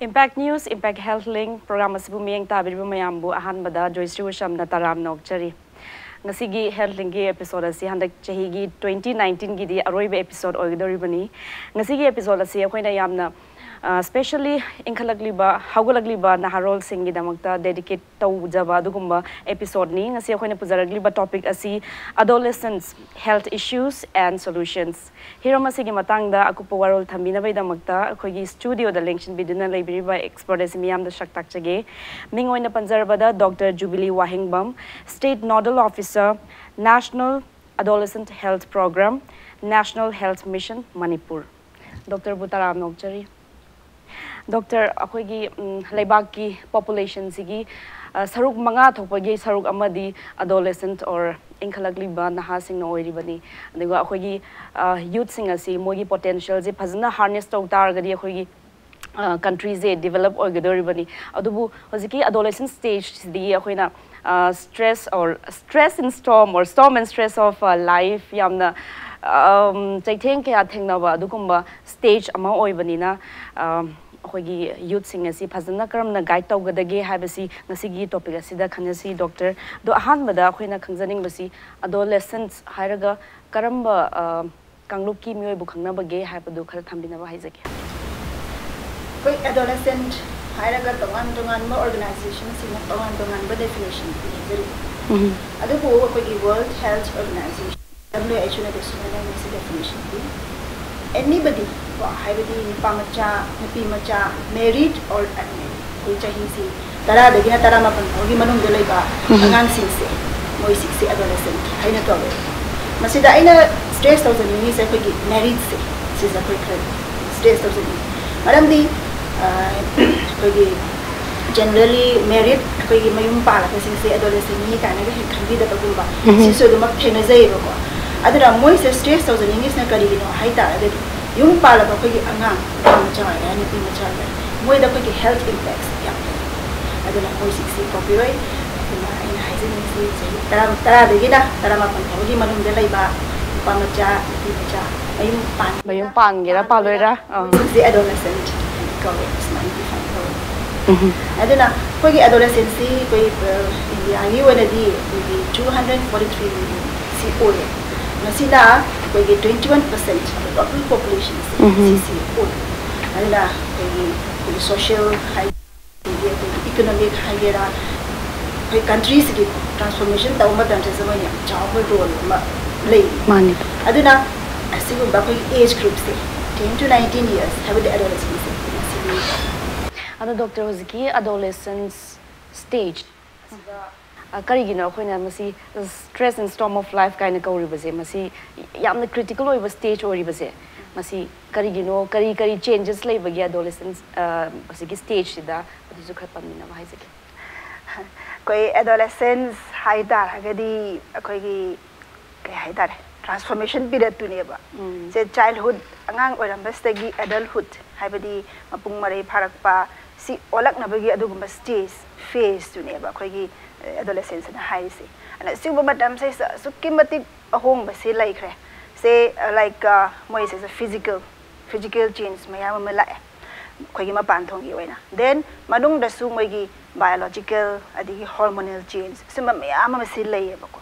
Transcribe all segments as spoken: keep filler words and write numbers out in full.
Impact News, Impact Health Link program ꯑꯁꯤꯕꯨ ꯃꯤꯠꯌꯦꯡ ꯇꯥꯕꯤꯔꯤꯕ ꯃꯌꯥꯝꯕꯨ ꯑꯍꯥꯟꯕꯗ ꯖꯣꯏꯁ꯭ꯔꯤ ꯎꯁꯝꯅ ꯇꯔꯥꯝꯅ ꯑꯣꯛꯆꯔꯤ꯫ ꯉꯁꯤꯒꯤ Health Linkꯀꯤ episode ꯑꯁꯤ ꯍꯟꯗꯛ ꯆꯍꯤꯒꯤ twenty nineteenꯒꯤꯗꯤ ꯑꯔꯣꯏꯕ episode ꯑꯣꯏꯒꯗꯧꯔꯤꯕꯅꯤ꯫ ꯉꯁꯤꯒꯤ episode ꯑꯁꯤ ꯑꯩꯈꯣꯏꯅ ꯌꯥꯝꯅ, ꯑ, specially ꯏꯟꯈꯠꯂꯛꯂꯤꯕ, ꯍꯧꯒꯠꯂꯛꯂꯤꯕ ꯅꯍꯥꯔꯣꯜꯁꯤꯡꯒꯤꯗꯃꯛꯇ dedicate ꯇꯧꯖꯕ ꯑꯗꯨꯒꯨꯝꯕ episodeꯅꯤ꯫ ꯉꯁꯤ ꯑꯩꯈꯣꯏꯅ ꯄꯨꯖꯔꯛꯂꯤꯕ topic ꯑꯁꯤ adolescents, health issues and solutions꯫ ꯍꯤꯔꯝ ꯑꯁꯤꯒꯤ ꯃꯇꯥꯡꯗ ꯑꯀꯨꯞꯄ ꯋꯥꯔꯣꯜ ꯊꯝꯕꯤꯅꯕꯒꯤꯗꯃꯛꯇ ꯑꯩꯈꯣꯏꯒꯤ studioꯗ ꯂꯦꯡꯁꯤꯟꯕꯤꯗꯨꯅ ꯂꯩꯕꯤꯔꯤꯕ expert ꯑꯁꯤ ꯃꯤꯌꯥꯝꯗ ꯁꯛ ꯇꯥꯛꯆꯒꯦ꯫ ꯃꯤꯡ ꯑꯣꯏꯅ ꯄꯟꯖꯔꯕꯗ Doctor Jubilee Wahingbam, State Nodal Officer, National Adolescent Health Program, National Health Mission, Manipur. Doctorꯕꯨ ꯇꯔꯥꯝꯅ ꯑꯣꯛꯆꯔꯤ꯫ Doctor, ꯑꯩꯈꯣꯏꯒꯤ, ꯎꯝ, ꯂꯩꯕꯥꯛꯀꯤ populationꯁꯤꯒꯤ, ꯑ, ꯁꯔꯨꯛ ꯃꯉꯥ ꯊꯣꯛꯄꯒꯤ ꯁꯔꯨꯛ ꯑꯃꯗꯤ adolescent or ꯏꯟꯈꯠꯂꯛꯂꯤꯕ ꯅꯍꯥꯁꯤꯡꯅ ꯑꯣꯏꯔꯤꯕꯅꯤ꯫ ꯑꯗꯨꯒ ꯑꯩꯈꯣꯏꯒꯤ, ꯑ, youthꯁꯤꯡ ꯑꯁꯤ ꯃꯣꯏꯒꯤ potentialꯁꯦ ꯐꯖꯅ harness ꯇꯧ ꯇꯥꯔꯒꯗꯤ ꯑꯩꯈꯣꯏꯒꯤ, ꯑ, countryꯁꯦ develop ꯑꯣꯏꯒꯗꯧꯔꯤꯕꯅꯤ꯫ ꯑꯗꯨꯕꯨ ꯍꯧꯖꯤꯛꯀꯤ adolescent stageꯁꯤꯗꯤ ꯑꯩꯈꯣꯏꯅ, ꯑ, stress or stress in storm or storm and stress of, ꯑ, life ꯌꯥꯝꯅ, ꯑꯝ, ꯆꯩꯊꯦꯡ ꯀꯌꯥ ꯊꯦꯡꯅꯕ ꯑꯗꯨꯒꯨꯝꯕ stage ꯑꯃ ꯑꯣꯏꯕꯅꯤꯅ, ꯑ, ꯑꯩꯈꯣꯏꯒꯤ youthꯁꯤꯡ ꯑꯁꯤ ꯐꯖꯅ ꯀꯔꯝꯅ guide ꯇꯧꯒꯗꯒꯦ ꯍꯥꯏꯕꯁꯤ ꯉꯁꯤꯒꯤ topic ꯑꯁꯤꯗ ꯈꯟꯅꯁꯤ, Doctor꯫ ꯑꯗꯣ ꯑꯍꯥꯟꯕꯗ ꯑꯩꯈꯣꯏꯅ ꯈꯪꯖꯅꯤꯡꯕꯁꯤ adolescents ꯍꯥꯏꯔꯒ ꯀꯔꯝꯕ, ꯑ, ꯀꯥꯡꯂꯨꯞꯀꯤ ꯃꯤꯑꯣꯏꯕꯨ ꯈꯪꯅꯕꯒꯦ ꯍꯥꯏꯕꯗꯨ ꯈꯔ ꯊꯝꯕꯤꯅꯕ ꯍꯥꯏꯖꯒꯦ꯫ ꯑꯩꯈꯣꯏ adolescent ꯍꯥꯏꯔꯒ ꯇꯣꯉꯥꯟ ꯇꯣꯉꯥꯟꯕ organizationꯁꯤꯡꯅ ꯇꯣꯉꯥꯟ ꯇꯣꯉꯥꯟꯕ definition ꯄꯤꯖꯔꯤ꯫ ꯑꯗꯨꯕꯨ ꯑꯩꯈꯣꯏꯒꯤ World Health Organization, WHOꯅꯗꯤ ꯁꯨꯃꯥꯏꯅ ꯃꯁꯤ definition ꯄꯤ: anybody ꯀꯣ, ꯍꯥꯏꯕꯗꯤ ꯅꯨꯄꯥ ꯃꯆꯥ, ꯅꯨꯄꯤ ꯃꯆꯥ, married or unmarried, ꯑꯩꯈꯣꯏ ꯆꯍꯤꯁꯤ ꯇꯔꯥꯗꯒꯤꯅ ꯇꯔꯥꯃꯥꯄꯟ ꯐꯥꯎꯒꯤ ꯃꯅꯨꯡꯗ ꯂꯩꯕ ꯑꯉꯥꯡꯁꯤꯡꯁꯦ, ꯃꯣꯏꯁꯤꯡꯁꯦ adolescent ꯍꯥꯏꯅ ꯀꯧꯋꯦ꯫ ꯃꯁꯤꯗ ꯑꯩꯅ stress ꯇꯧꯖꯅꯤꯡꯉꯤꯁꯦ ꯑꯩꯈꯣꯏꯒꯤ marriedꯁꯦ, ꯁꯤꯁꯦ ꯑꯩꯈꯣꯏ ꯈꯔ stress ꯇꯧꯖꯅꯤꯡꯉꯤ꯫ ꯃꯔꯝꯗꯤ, ꯑ, ꯑꯩꯈꯣꯏꯒꯤ generally married, ꯑꯩꯈꯣꯏꯒꯤ ꯃꯌꯨꯝ ꯄꯥꯜꯂꯕꯁꯤꯡꯁꯦ adolescentꯅꯤ ꯀꯥꯏꯅꯒ ꯍꯦꯛ ꯈꯟꯕꯤꯗꯕꯒꯨꯝꯕ, ꯁꯤꯁꯨ ꯑꯗꯨꯃꯛ ꯊꯦꯡꯅꯖꯩꯌꯦꯕꯀꯣ꯫ ꯑꯗꯨꯅ ꯃꯣꯏꯁꯦ stress ꯇꯧꯖꯅꯤꯡꯉꯤꯁꯤꯅ ꯀꯔꯤꯒꯤꯅꯣ ꯍꯥꯏ ꯇꯥꯔꯒꯗꯤ, ꯌꯨꯝ ꯄꯥꯜꯂꯕ ꯑꯩꯈꯣꯏꯒꯤ ꯑꯉꯥꯡ, ꯅꯨꯄꯥ ꯃꯆꯥ ꯑꯣꯏꯒꯦꯔꯥ, ꯅꯨꯄꯤ ꯃꯆꯥ ꯑꯣꯏꯒꯦꯔꯥ, ꯃꯣꯏꯗ ꯑꯩꯈꯣꯏꯒꯤ health impacts ꯌꯥꯝ ꯂꯩ꯫ ꯑꯗꯨꯅ ꯃꯣꯏꯁꯤꯡꯁꯤ ꯀꯧꯕꯤꯔꯣꯏ꯫ ꯑꯗꯨꯅ ꯑꯩꯅ ꯍꯥꯏꯖꯅꯤꯡꯉꯤꯁꯤ ꯆꯍꯤ ꯇꯔꯥ, ꯇꯔꯥꯗꯒꯤꯅ ꯇꯔꯥꯃꯥꯄꯟ ꯐꯥꯎꯒꯤ ꯃꯅꯨꯡꯗ ꯂꯩꯕ ꯅꯨꯄꯥ ꯃꯆꯥ, ꯅꯨꯄꯤ ꯃꯆꯥ, ꯃꯌꯨꯝ ꯄꯥꯟ-, ꯃꯌꯨꯝ ꯄꯥꯟꯒꯦꯔꯥ ꯄꯥꯜꯂꯣꯏꯔꯥ? ꯑꯥ꯫ ꯃꯣꯏꯁꯤꯡꯁꯦ adolescent ꯀꯧꯋꯦ, ꯁꯨꯃꯥꯏꯅ define ꯑꯗꯨꯅ ꯑꯩꯈꯣꯏꯒꯤ ꯑꯦꯗꯣꯂꯦꯁꯦꯟꯁꯤ ꯑꯩꯈꯣꯏ ꯏꯟꯗꯤꯌꯥꯒꯤ ꯑꯣꯏꯅꯗꯤ ꯑꯩꯈꯣꯏꯒꯤ two hundred forty three million ꯁꯤ ꯑꯣꯏꯌꯦ꯫ ꯃꯁꯤꯅ ꯑꯩꯈꯣꯏꯒꯤ ꯇ꯭ꯋꯦꯟꯇꯤ ꯋꯥꯟ ꯄꯔꯁꯦꯟ ꯇꯣꯇꯦꯜ ꯄꯣꯄꯨꯂꯦꯁꯟꯁꯦ ꯁꯤꯁꯤ ꯑꯣꯏ꯫ ꯑꯗꯨꯅ ꯑꯩꯈꯣꯏꯒꯤ ꯑꯩꯈꯣꯏꯒꯤ ꯁꯣꯁꯤꯌꯦꯜ ꯍꯥꯏ, ꯑꯩꯈꯣꯏꯒꯤ ꯏꯀꯣꯅꯣꯃꯤꯛ ꯍꯥꯏꯒꯦꯔꯥ, ꯑꯩꯈꯣꯏ ꯀꯟꯇ꯭ꯔꯤꯁꯤꯒꯤ ꯇ꯭ꯔꯥꯟꯁꯐꯣꯔꯃꯦꯁꯟ ꯇꯧꯕ ꯃꯇꯝꯁꯤꯗ ꯃꯣꯏꯅ ꯌꯥꯝ ꯆꯥꯎꯕ ꯔꯣꯜ ꯑꯃ ꯂꯩ꯫ ꯃꯥꯅꯤ꯫ ꯑꯗꯨꯅ ꯑꯁꯤꯒꯨꯝꯕ ꯑꯩꯈꯣꯏꯒꯤ ꯑꯦꯖ ꯒ꯭ꯔꯨꯞꯁꯦ, ꯇꯦꯟ ꯇꯨ ꯅꯥꯏꯟꯇꯤꯟ ꯌꯔꯁ ꯍꯥꯏꯕꯗꯤ ꯑꯦꯗꯣꯂꯦꯁꯦꯟꯁꯦ, ꯃꯁꯤꯒꯤ ꯑꯗꯣ ꯗꯣꯛꯇꯔ, ꯍꯧꯖꯤꯛꯀꯤ ꯑꯦꯗꯣꯂꯦꯁꯦꯟꯁ ꯁ꯭ꯇꯦꯖ ꯑꯁꯤꯗ, ꯑ, ꯀꯔꯤꯒꯤꯅꯣ ꯑꯩꯈꯣꯏꯅ ꯃꯁꯤ stress and storm of life ꯀꯥꯏꯅ ꯀꯧꯔꯤꯕꯁꯦ? ꯃꯁꯤ ꯌꯥꯝꯅ ꯀ꯭ꯔꯤꯇꯤꯀꯦꯜ ꯑꯣꯏꯕ ꯁ꯭ꯇꯦꯖ ꯑꯣꯏꯔꯤꯕꯁꯦ, ꯃꯁꯤ ꯀꯔꯤꯒꯤꯅꯣ? ꯀꯔꯤ ꯀꯔꯤ ꯆꯦꯟꯖꯦꯁ ꯂꯩꯕꯒꯦ ꯑꯦꯗꯣꯂꯦꯁꯦꯟꯁ, ꯑ, ꯍꯧꯖꯤꯛꯀꯤ ꯁ꯭ꯇꯦꯖꯁꯤꯗ? ꯑꯗꯨꯁꯨ ꯈꯔ ꯄꯟꯕꯤꯅꯕ ꯍꯥꯏꯖꯒꯦ꯫ ꯑꯩꯈꯣꯏ ꯑꯦꯗꯣꯂꯦꯁꯦꯟꯁ ꯍꯥꯏ ꯇꯥꯔꯒꯗꯤ ꯑꯩꯈꯣꯏꯒꯤ ꯀꯩ ꯍꯥꯏꯇꯥꯔꯦ, ꯇ꯭ꯔꯥꯟꯁꯐꯣꯔꯃꯦꯁꯟ ꯄꯤꯔꯠꯇꯨꯅꯦꯕ꯫ ꯁꯦ, ꯆꯥꯏꯜꯍꯨꯗ, ꯑꯉꯥꯡ ꯑꯣꯏꯔꯝꯕꯁꯤꯗꯒꯤ ꯑꯦꯗꯜꯍꯨꯗ, ꯍꯥꯏꯕꯗꯤ ꯃꯄꯨꯡ ꯃꯔꯩ ꯐꯥꯔꯛꯄ, ꯁꯤ ꯑꯣꯜꯂꯛꯅꯕꯒꯤ ꯑꯗꯨꯒꯨꯝꯕ ꯁ꯭ꯇꯦꯖ, ꯐꯦꯖꯇꯨꯅꯦꯕ ꯑꯩꯈꯣꯏꯒꯤ ꯑꯦꯗꯣꯂꯦꯁꯦꯟꯁ ꯑꯅ ꯍꯥꯏꯔꯤꯁꯦ꯫ ꯑꯗꯨꯅ ꯁꯤꯒꯨꯝꯕ ꯃꯇꯝꯁꯤꯗꯩꯁꯤꯗ ꯑꯁꯨꯛꯀꯤ ꯃꯇꯤꯛ ꯑꯍꯣꯡꯕꯁꯤ ꯂꯩꯈ꯭ꯔꯦ꯫ ꯁꯦ, ꯂꯥꯏꯛ, ꯃꯣꯏꯁꯤꯁꯨ ꯐꯤꯖꯤꯀꯦꯜ, ꯐꯤꯖꯤꯀꯦꯜ ꯆꯦꯟꯖ ꯃꯌꯥꯝ ꯑꯃ ꯂꯥꯛꯑꯦ ꯑꯩꯈꯣꯏꯒꯤ ꯃꯄꯥꯟ ꯊꯣꯡꯒꯤ ꯑꯣꯏꯅ꯫ ꯗꯦꯟ ꯃꯅꯨꯡꯗꯁꯨ ꯃꯣꯏꯒꯤ ꯕꯥꯏꯑꯣꯂꯣꯖꯤꯀꯦꯜ ꯑꯗꯒꯤ ꯍꯣꯔꯃꯣꯅꯦꯜ ꯆꯦꯟꯖ, ꯁꯨꯝꯕ ꯃꯌꯥꯝ ꯑꯃꯁꯤ ꯂꯩꯌꯦꯕꯀꯣ꯫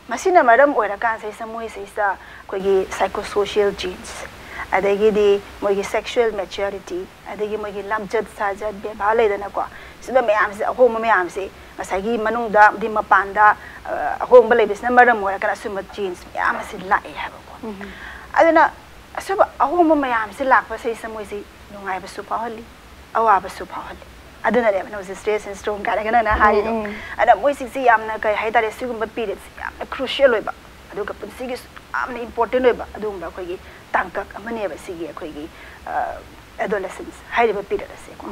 ꯃꯁꯤꯅ ꯃꯔꯝ ꯑꯣꯏꯔꯀꯥꯟꯁꯤꯗꯩꯁꯤꯗ ꯃꯣꯏꯁꯤꯗꯩꯁꯤꯗ ꯑꯩꯈꯣꯏꯒꯤ ꯁꯥꯏꯀꯣ ꯁꯣꯁꯤꯌꯦꯜ ꯆꯦꯟꯖ, ꯑꯗꯒꯤꯗꯤ ꯃꯣꯏꯒꯤ ꯁꯦꯛꯁꯨꯋꯦꯜ ꯃꯦꯆ꯭ꯌꯨꯔꯤꯇꯤ, ꯑꯗꯒꯤ ꯃꯣꯏꯒꯤ ꯂꯝꯆꯠ ꯁꯥꯖꯠ ꯕꯦꯕꯥꯔ ꯂꯩꯗꯅꯀꯣ, ꯁꯨꯝꯕ ꯃꯌꯥꯝꯁꯦ, ꯑꯍꯣꯡꯕ ꯃꯌꯥꯝꯁꯦ ꯉꯁꯥꯏꯒꯤ ꯃꯅꯨꯡꯗ ꯑꯃꯗꯤ ꯃꯄꯥꯟꯗ, ꯑ, ꯑꯍꯣꯡꯕ ꯂꯩꯕꯁꯤꯅ ꯃꯔꯝ ꯑꯣꯏꯔꯒ ꯑꯁꯨꯝꯕ ꯆꯦꯟꯖ ꯃꯌꯥꯝ ꯑꯁꯤ ꯂꯥꯛꯑꯦ ꯍꯥꯏꯕꯀꯣ꯫ ꯑꯗꯨꯅ ꯑꯁꯨꯝꯕ ꯑꯍꯣꯡꯕ ꯃꯌꯥꯝꯁꯤ ꯂꯥꯛꯄꯁꯤꯗꯩꯁꯤꯗ ꯃꯣꯏꯁꯤ ꯅꯨꯡꯉꯥꯏꯕꯁꯨ ꯐꯥꯎꯍꯜꯂꯤ, ꯑꯋꯥꯕꯁꯨ ꯐꯥꯎꯍꯜꯂꯤ꯫ ꯑꯗꯨꯅꯅꯦꯕ ꯅꯪ ꯍꯧꯖꯤꯛ stress and storm ꯀꯥꯏꯅꯒ ꯅꯪꯅ ꯍꯥꯏꯔꯤꯗꯣ꯫ ꯑꯗ ꯃꯣꯏꯁꯤꯡꯁꯤ ꯌꯥꯝꯅ ꯀꯩ ꯍꯥꯏꯇꯥꯔꯦ, ꯁꯤꯒꯨꯝꯕ ꯄꯤꯔꯤꯌꯠꯁꯤ ꯌꯥꯝꯅ ꯀ꯭ꯔꯨꯁꯤꯌꯦꯜ ꯑꯣꯏꯕ, ꯑꯗꯨꯒ ꯄꯨꯟꯁꯤꯒꯤꯁꯨ ꯌꯥꯝꯅ ꯏꯝꯄꯣꯔꯇꯦꯟ ꯑꯣꯏꯕ ꯑꯗꯨꯒꯨꯝꯕ ꯑꯩꯈꯣꯏꯒꯤ ꯇꯥꯡꯀꯛ ꯑꯃꯅꯦꯕ ꯁꯤꯒꯤ ꯑꯩꯈꯣꯏꯒꯤ, ꯑ, ꯑꯦꯗꯣꯂꯦꯁꯦꯟꯁ ꯍꯥꯏꯔꯤꯕ ꯄꯤꯔꯤꯌꯠ ꯑꯁꯦꯀꯣ꯫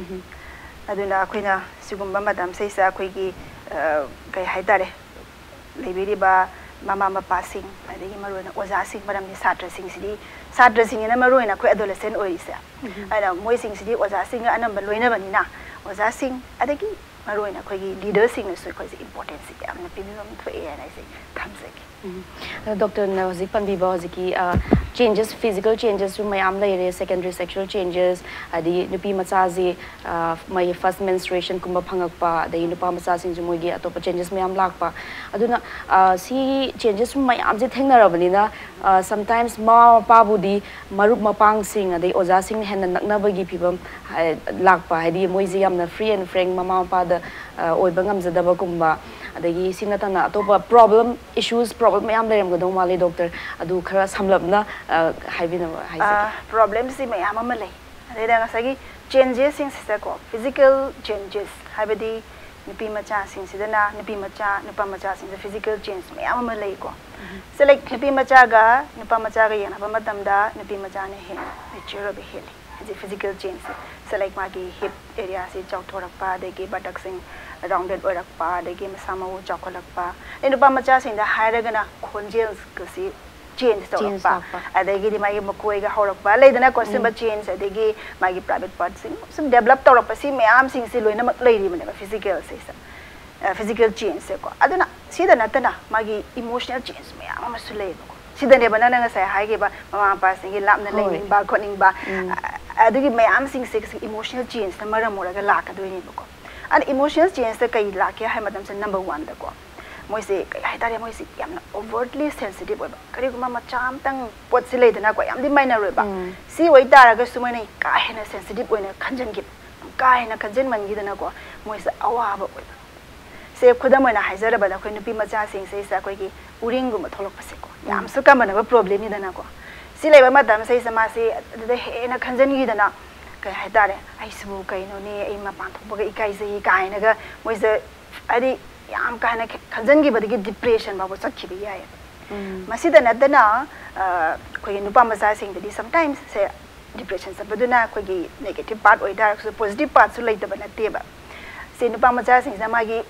ꯑꯗꯨꯅ ꯑꯩꯈꯣꯏꯅ ꯁꯤꯒꯨꯝꯕ ꯃꯇꯝꯁꯤꯗꯩꯁꯤꯗ ꯑꯩꯈꯣꯏꯒꯤ, ꯑ, ꯀꯩ ꯍꯥꯏꯇꯥꯔꯦ, ꯂꯩꯕꯤꯔꯤꯕ ꯃꯃꯥ ꯃꯄꯥꯁꯤꯡ, ꯑꯗꯒꯤ ꯃꯔꯨꯑꯣꯏꯅ ꯑꯣꯖꯥꯁꯤꯡ, ꯃꯔꯝꯗꯤ ꯁꯥꯇ꯭ꯔꯁꯤꯡꯁꯤꯗꯤ, ꯁꯥꯇ꯭ꯔꯁꯤꯡꯁꯤꯅ ꯃꯔꯨꯑꯣꯏꯅ ꯑꯩꯈꯣꯏ ꯑꯦꯗꯣꯂꯦꯁꯦꯟ ꯑꯣꯏꯔꯤꯁꯦ꯫ ꯑꯗꯨꯅ ꯃꯣꯏꯁꯤꯡꯁꯤꯗꯤ ꯑꯣꯖꯥꯁꯤꯡꯒ ꯑꯅꯝꯕ ꯂꯣꯏꯅꯕꯅꯤꯅ, ꯑꯣꯖꯥꯁꯤꯡ ꯑꯗꯒꯤ ꯃꯔꯨꯑꯣꯏꯅ ꯑꯩꯈꯣꯏꯒꯤ ꯂꯤꯗꯔꯁꯤꯡꯅꯁꯨ ꯑꯩꯈꯣꯏꯁꯦ ꯏꯝꯄꯣꯔꯇꯦꯟꯁꯁꯦ ꯌꯥꯝꯅ ꯄꯤꯕꯤꯕ ꯑꯃ ꯊꯣꯛꯑꯦ ꯍꯥꯏꯅ ꯑꯩꯁꯦ ꯊꯝꯖꯒꯦ꯫ ꯑꯗꯣ ꯗꯣꯛꯇꯔꯅ ꯍꯧꯖꯤꯛ ꯄꯟꯕꯤꯕ ꯍꯧꯖꯤꯛꯀꯤ changes, physical changesꯁꯨ ꯃꯌꯥꯝ ꯂꯩꯔꯦ, secondary sexual changes, ꯍꯥꯏꯗꯤ ꯅꯨꯄꯤ ꯃꯆꯥꯁꯤ ꯃꯣꯏꯒꯤ first menstruationꯀꯨꯝꯕ ꯐꯪꯉꯛꯄ, ꯑꯗꯒꯤ ꯅꯨꯄꯥ ꯃꯆꯥꯁꯤꯡꯁꯨ ꯃꯣꯏꯒꯤ ꯑꯇꯣꯞꯄ changes ꯃꯌꯥꯝ ꯂꯥꯛꯄ꯫ ꯑꯗꯨꯅ ꯁꯤ changes ꯃꯌꯥꯝꯁꯦ ꯊꯦꯡꯅꯔꯕꯅꯤꯅ sometimes ꯃꯃꯥ ꯃꯄꯥꯕꯨꯗꯤ ꯃꯔꯨꯞ ꯃꯄꯥꯡꯁꯤꯡ ꯑꯗꯩ ꯑꯣꯖꯥꯁꯤꯡꯅ ꯍꯦꯟꯅ ꯅꯛꯅꯕꯒꯤ ꯐꯤꯕꯝ ꯂꯥꯛꯄ, ꯍꯥꯏꯗꯤ ꯃꯣꯏꯁꯦ ꯌꯥꯝꯅ free and frank ꯃꯃꯥ ꯃꯄꯥꯗ ꯑꯣꯏꯕ ꯉꯝꯖꯗꯕꯒꯨꯝꯕ, ꯑꯗꯒꯤ ꯁꯤ ꯅꯠꯇꯅ ꯑꯇꯣꯞꯄ problem issues, problem ꯃꯌꯥꯝ ꯂꯩꯔꯝꯒꯗꯧ ꯃꯥꯜꯂꯤ ꯗꯣꯛꯇꯔ, ꯑꯗꯨ ꯈꯔ ꯁꯝꯂꯞꯅ ꯍꯥꯏꯕꯤꯅꯕ ꯍꯥꯏꯖꯒꯦ꯫ Problemꯁꯤ ꯃꯌꯥꯝ ꯑꯃ ꯂꯩ꯫ ꯑꯗꯩꯗ ꯉꯁꯥꯏꯒꯤ changesꯁꯤꯡꯁꯤꯗꯀꯣ, physical changes ꯍꯥꯏꯕꯗꯤ ꯅꯨꯄꯤ ꯃꯆꯥꯁꯤꯡꯁꯤꯗꯅ, ꯅꯨꯄꯤ ꯃꯆꯥ ꯅꯨꯄꯥ ꯃꯆꯥꯁꯤꯡꯁꯤꯗ physical change ꯃꯌꯥꯝ ꯑꯃ ꯂꯩꯀꯣ꯫ ꯁꯦ ꯂꯥꯏꯛ ꯅꯨꯄꯤ ꯃꯆꯥꯒ ꯅꯨꯄꯥ ꯃꯆꯥꯒ ꯌꯦꯡꯅꯕ ꯃꯇꯝꯗ ꯅꯨꯄꯤ ꯃꯆꯥꯅ ꯍꯦꯟꯅ mature ꯑꯣꯏꯕ ꯍꯦꯜꯂꯤ꯫ ꯍꯧꯖꯤꯛ physical changeꯁꯦ, ꯁꯦ ꯂꯥꯏꯛ ꯃꯥꯒꯤ hip areaꯁꯤ ꯆꯥꯎꯊꯣꯔꯛꯄ, ꯑꯗꯒꯤ buttocks ꯁꯤꯡ rounded ꯑꯣꯏꯔꯛꯄ, ꯑꯗꯒꯤ ꯃꯁꯥ ꯃꯎ ꯆꯥꯎꯈꯠꯂꯛꯄ, ꯑꯗꯩ ꯅꯨꯄꯥ ꯃꯆꯥꯁꯤꯡꯗ ꯍꯥꯏꯔꯒꯅ ꯈꯣꯟꯖꯦꯜꯒꯁꯤ change ꯇꯧꯔꯛꯄ, ꯑꯗꯒꯤꯗꯤ ꯃꯥꯒꯤ ꯃꯀꯣꯏꯒ ꯍꯧꯔꯛꯄ ꯂꯩꯗꯅꯀꯣ, ꯁꯤꯒꯨꯝꯕ change, ꯑꯗꯒꯤ ꯃꯥꯒꯤ private partꯁꯤꯡ ꯁꯨꯝ develop ꯇꯧꯔꯛꯄ, ꯁꯤ ꯃꯌꯥꯝꯁꯤꯡꯁꯤ ꯂꯣꯏꯅꯃꯛ ꯂꯩꯔꯤꯕꯅꯦꯕ physicalꯁꯤꯗ, physical changeꯁꯦꯀꯣ꯫ ꯑꯗꯨꯅ ꯁꯤꯗ ꯅꯠꯇꯅ ꯃꯥꯒꯤ emotional change ꯃꯌꯥꯝ ꯑꯃꯁꯨ ꯂꯩꯌꯦꯕꯀꯣ꯫ ꯁꯤꯗꯅꯦꯕ ꯅꯪꯅ ꯉꯁꯥꯏ ꯍꯥꯏꯈꯤꯕ ꯃꯃꯥ ꯃꯄꯥꯁꯤꯡꯒꯤ ꯂꯥꯞꯅ ꯂꯩꯅꯤꯡꯕ ꯈꯣꯠꯅꯤꯡꯕ, ꯑꯗꯨꯒꯤ ꯃꯌꯥꯝꯁꯤꯡꯁꯦ emotional changeꯅ ꯃꯔꯝ ꯑꯣꯏꯔꯒ ꯂꯥꯛꯀꯗꯣꯏꯅꯦꯕꯀꯣ꯫ ꯑꯗ emotional changeꯇ ꯀꯩ ꯂꯥꯛꯀꯦ ꯍꯥꯏ ꯃꯇꯝꯁꯤꯗ number oneꯗꯀꯣ, ꯃꯣꯏꯁꯦ ꯀꯩ ꯍꯥꯏꯇꯥꯔꯦ, ꯃꯣꯏꯁꯦ ꯌꯥꯝꯅ overtly sensitive ꯑꯣꯏꯕ, ꯀꯔꯤꯒꯨꯝꯕ ꯃꯆꯥ ꯑꯃꯇꯪ ꯄꯣꯠꯁꯤ ꯂꯩꯗꯅꯀꯣ, ꯌꯥꯝꯗꯤ minor ꯑꯣꯏꯕ, ꯁꯤ ꯑꯣꯏꯇꯥꯔꯒꯁꯨ ꯃꯣꯏꯅ ꯀꯥ ꯍꯦꯟꯅ sensitive ꯑꯣꯏꯅ ꯈꯟꯖꯟꯈꯤꯕ, ꯀꯥ ꯍꯦꯟꯅ ꯈꯟꯖꯟꯃꯟꯈꯤꯗꯅꯀꯣ, ꯃꯣꯏꯁꯦ ꯑꯋꯥꯕ ꯑꯣꯏꯕ꯫ ꯁꯦ ꯈꯨꯗꯝ ꯑꯣꯏꯅ ꯍꯥꯏꯖꯔꯕꯗ ꯑꯩꯈꯣꯏ ꯅꯨꯄꯤ ꯃꯆꯥꯁꯤꯡꯁꯤꯗꯩꯁꯤꯗ ꯑꯩꯈꯣꯏꯒꯤ ꯎꯔꯤꯡꯒꯨꯝꯕ ꯊꯣꯛꯂꯛꯄꯁꯦꯀꯣ, ꯌꯥꯝꯁꯨ commonꯑꯣꯏꯕ problemꯅꯤꯗꯅꯀꯣ꯫ ꯁꯤ ꯂꯩꯕ ꯃꯇꯝꯁꯤꯗꯩꯁꯤꯗ ꯃꯥꯁꯤ ꯑꯗꯨꯗ ꯍꯦꯟꯅ ꯈꯟꯖꯟꯈꯤꯗꯅ, ꯀꯩ ꯍꯥꯏꯇꯥꯔꯦ, ꯑꯩꯁꯤꯕꯨ ꯀꯩꯅꯣꯅꯦ, ꯑꯩ ꯃꯄꯥꯟ ꯊꯣꯛꯄꯒ ꯏꯀꯥꯏꯖꯩ ꯀꯥꯏꯅꯒ ꯃꯣꯏꯁꯦ ꯍꯥꯏꯗꯤ ꯌꯥꯝ ꯀꯥ ꯍꯦꯟꯅ ꯈꯟꯖꯟꯈꯤꯕꯗꯒꯤ depression ꯐꯥꯎꯕ ꯆꯠꯈꯤꯕ ꯌꯥꯏꯌꯦꯕ꯫ ꯃꯁꯤꯗ ꯅꯠꯇꯅ ꯑꯩꯈꯣꯏꯒꯤ ꯅꯨꯄꯥ ꯃꯆꯥꯁꯤꯡꯗꯗꯤ sometimes ꯁꯦ depression ꯆꯠꯄꯗꯨꯅ ꯑꯩꯈꯣꯏꯒꯤ negative part ꯑꯣꯏꯇꯥꯔꯒꯁꯨ positive partꯁꯨ ꯂꯩꯇꯕ ꯅꯠꯇꯦꯕ꯫ ꯁꯤ ꯅꯨꯄꯥ ꯃꯆꯥꯁꯤꯡꯁꯤꯅ ꯃꯥꯒꯤ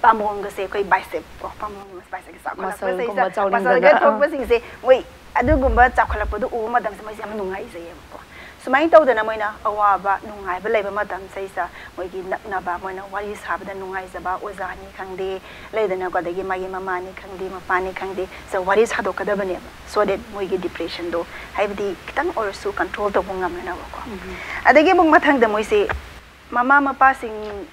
ꯄꯥꯝꯕꯣꯝꯒꯁꯦ, ꯑꯩꯈꯣꯏ bicep ꯀꯣ, ꯄꯥꯝꯕꯣꯝꯒꯤ bicep ꯆꯥꯎꯈꯠꯂꯛꯄꯁꯦ, muscleꯒ ꯊꯣꯛꯄꯁꯤꯡꯁꯦ, ꯃꯣꯏ ꯑꯗꯨꯒꯨꯝꯕ ꯆꯥꯎꯈꯠꯂꯛꯄꯗꯨ ꯎꯕ ꯃꯇꯝꯁꯤꯗ ꯃꯣꯏꯁꯦ ꯌꯥꯝ ꯅꯨꯡꯉꯥꯏꯖꯩꯌꯦꯕꯀꯣ꯫ ꯁꯨꯃꯥꯏꯅ ꯇꯧꯗꯅ ꯃꯣꯏꯅ ꯑꯋꯥꯕ ꯅꯨꯡꯉꯥꯏꯕ ꯂꯩꯕ ꯃꯇꯝꯁꯤꯗꯩꯁꯤꯗ ꯃꯣꯏꯒꯤ ꯅꯛꯅꯕ, ꯃꯣꯏꯅ ꯋꯥꯔꯤ ꯁꯥꯕꯗ ꯅꯨꯡꯉꯥꯏꯖꯕ ꯑꯣꯖꯥꯅꯤ ꯈꯪꯗꯦ, ꯂꯩꯗꯅꯀꯣ, ꯑꯗꯒꯤ ꯃꯥꯒꯤ ꯃꯃꯥꯅꯤ ꯈꯪꯗꯦ, ꯃꯄꯥꯅꯤ ꯈꯪꯗꯦ, ꯁꯤꯗ ꯋꯥꯔꯤ ꯁꯥꯗꯣꯛꯀꯗꯕꯅꯦꯕ꯫ So that ꯃꯣꯏꯒꯤ ꯗꯤꯄ꯭ꯔꯦꯁꯟꯗꯣ ꯍꯥꯏꯕꯗꯤ ꯈꯤꯇꯪ ꯑꯣꯏꯔꯁꯨ ꯀꯟꯇ꯭ꯔꯣꯜ ꯇꯧꯕ ꯉꯝꯅꯅꯕꯀꯣ꯫ ꯑꯗꯒꯤ ꯑꯃꯨꯛ ꯃꯊꯪꯗ ꯃꯣꯏꯁꯦ ꯃꯃꯥ ꯃꯄꯥꯁꯤꯡ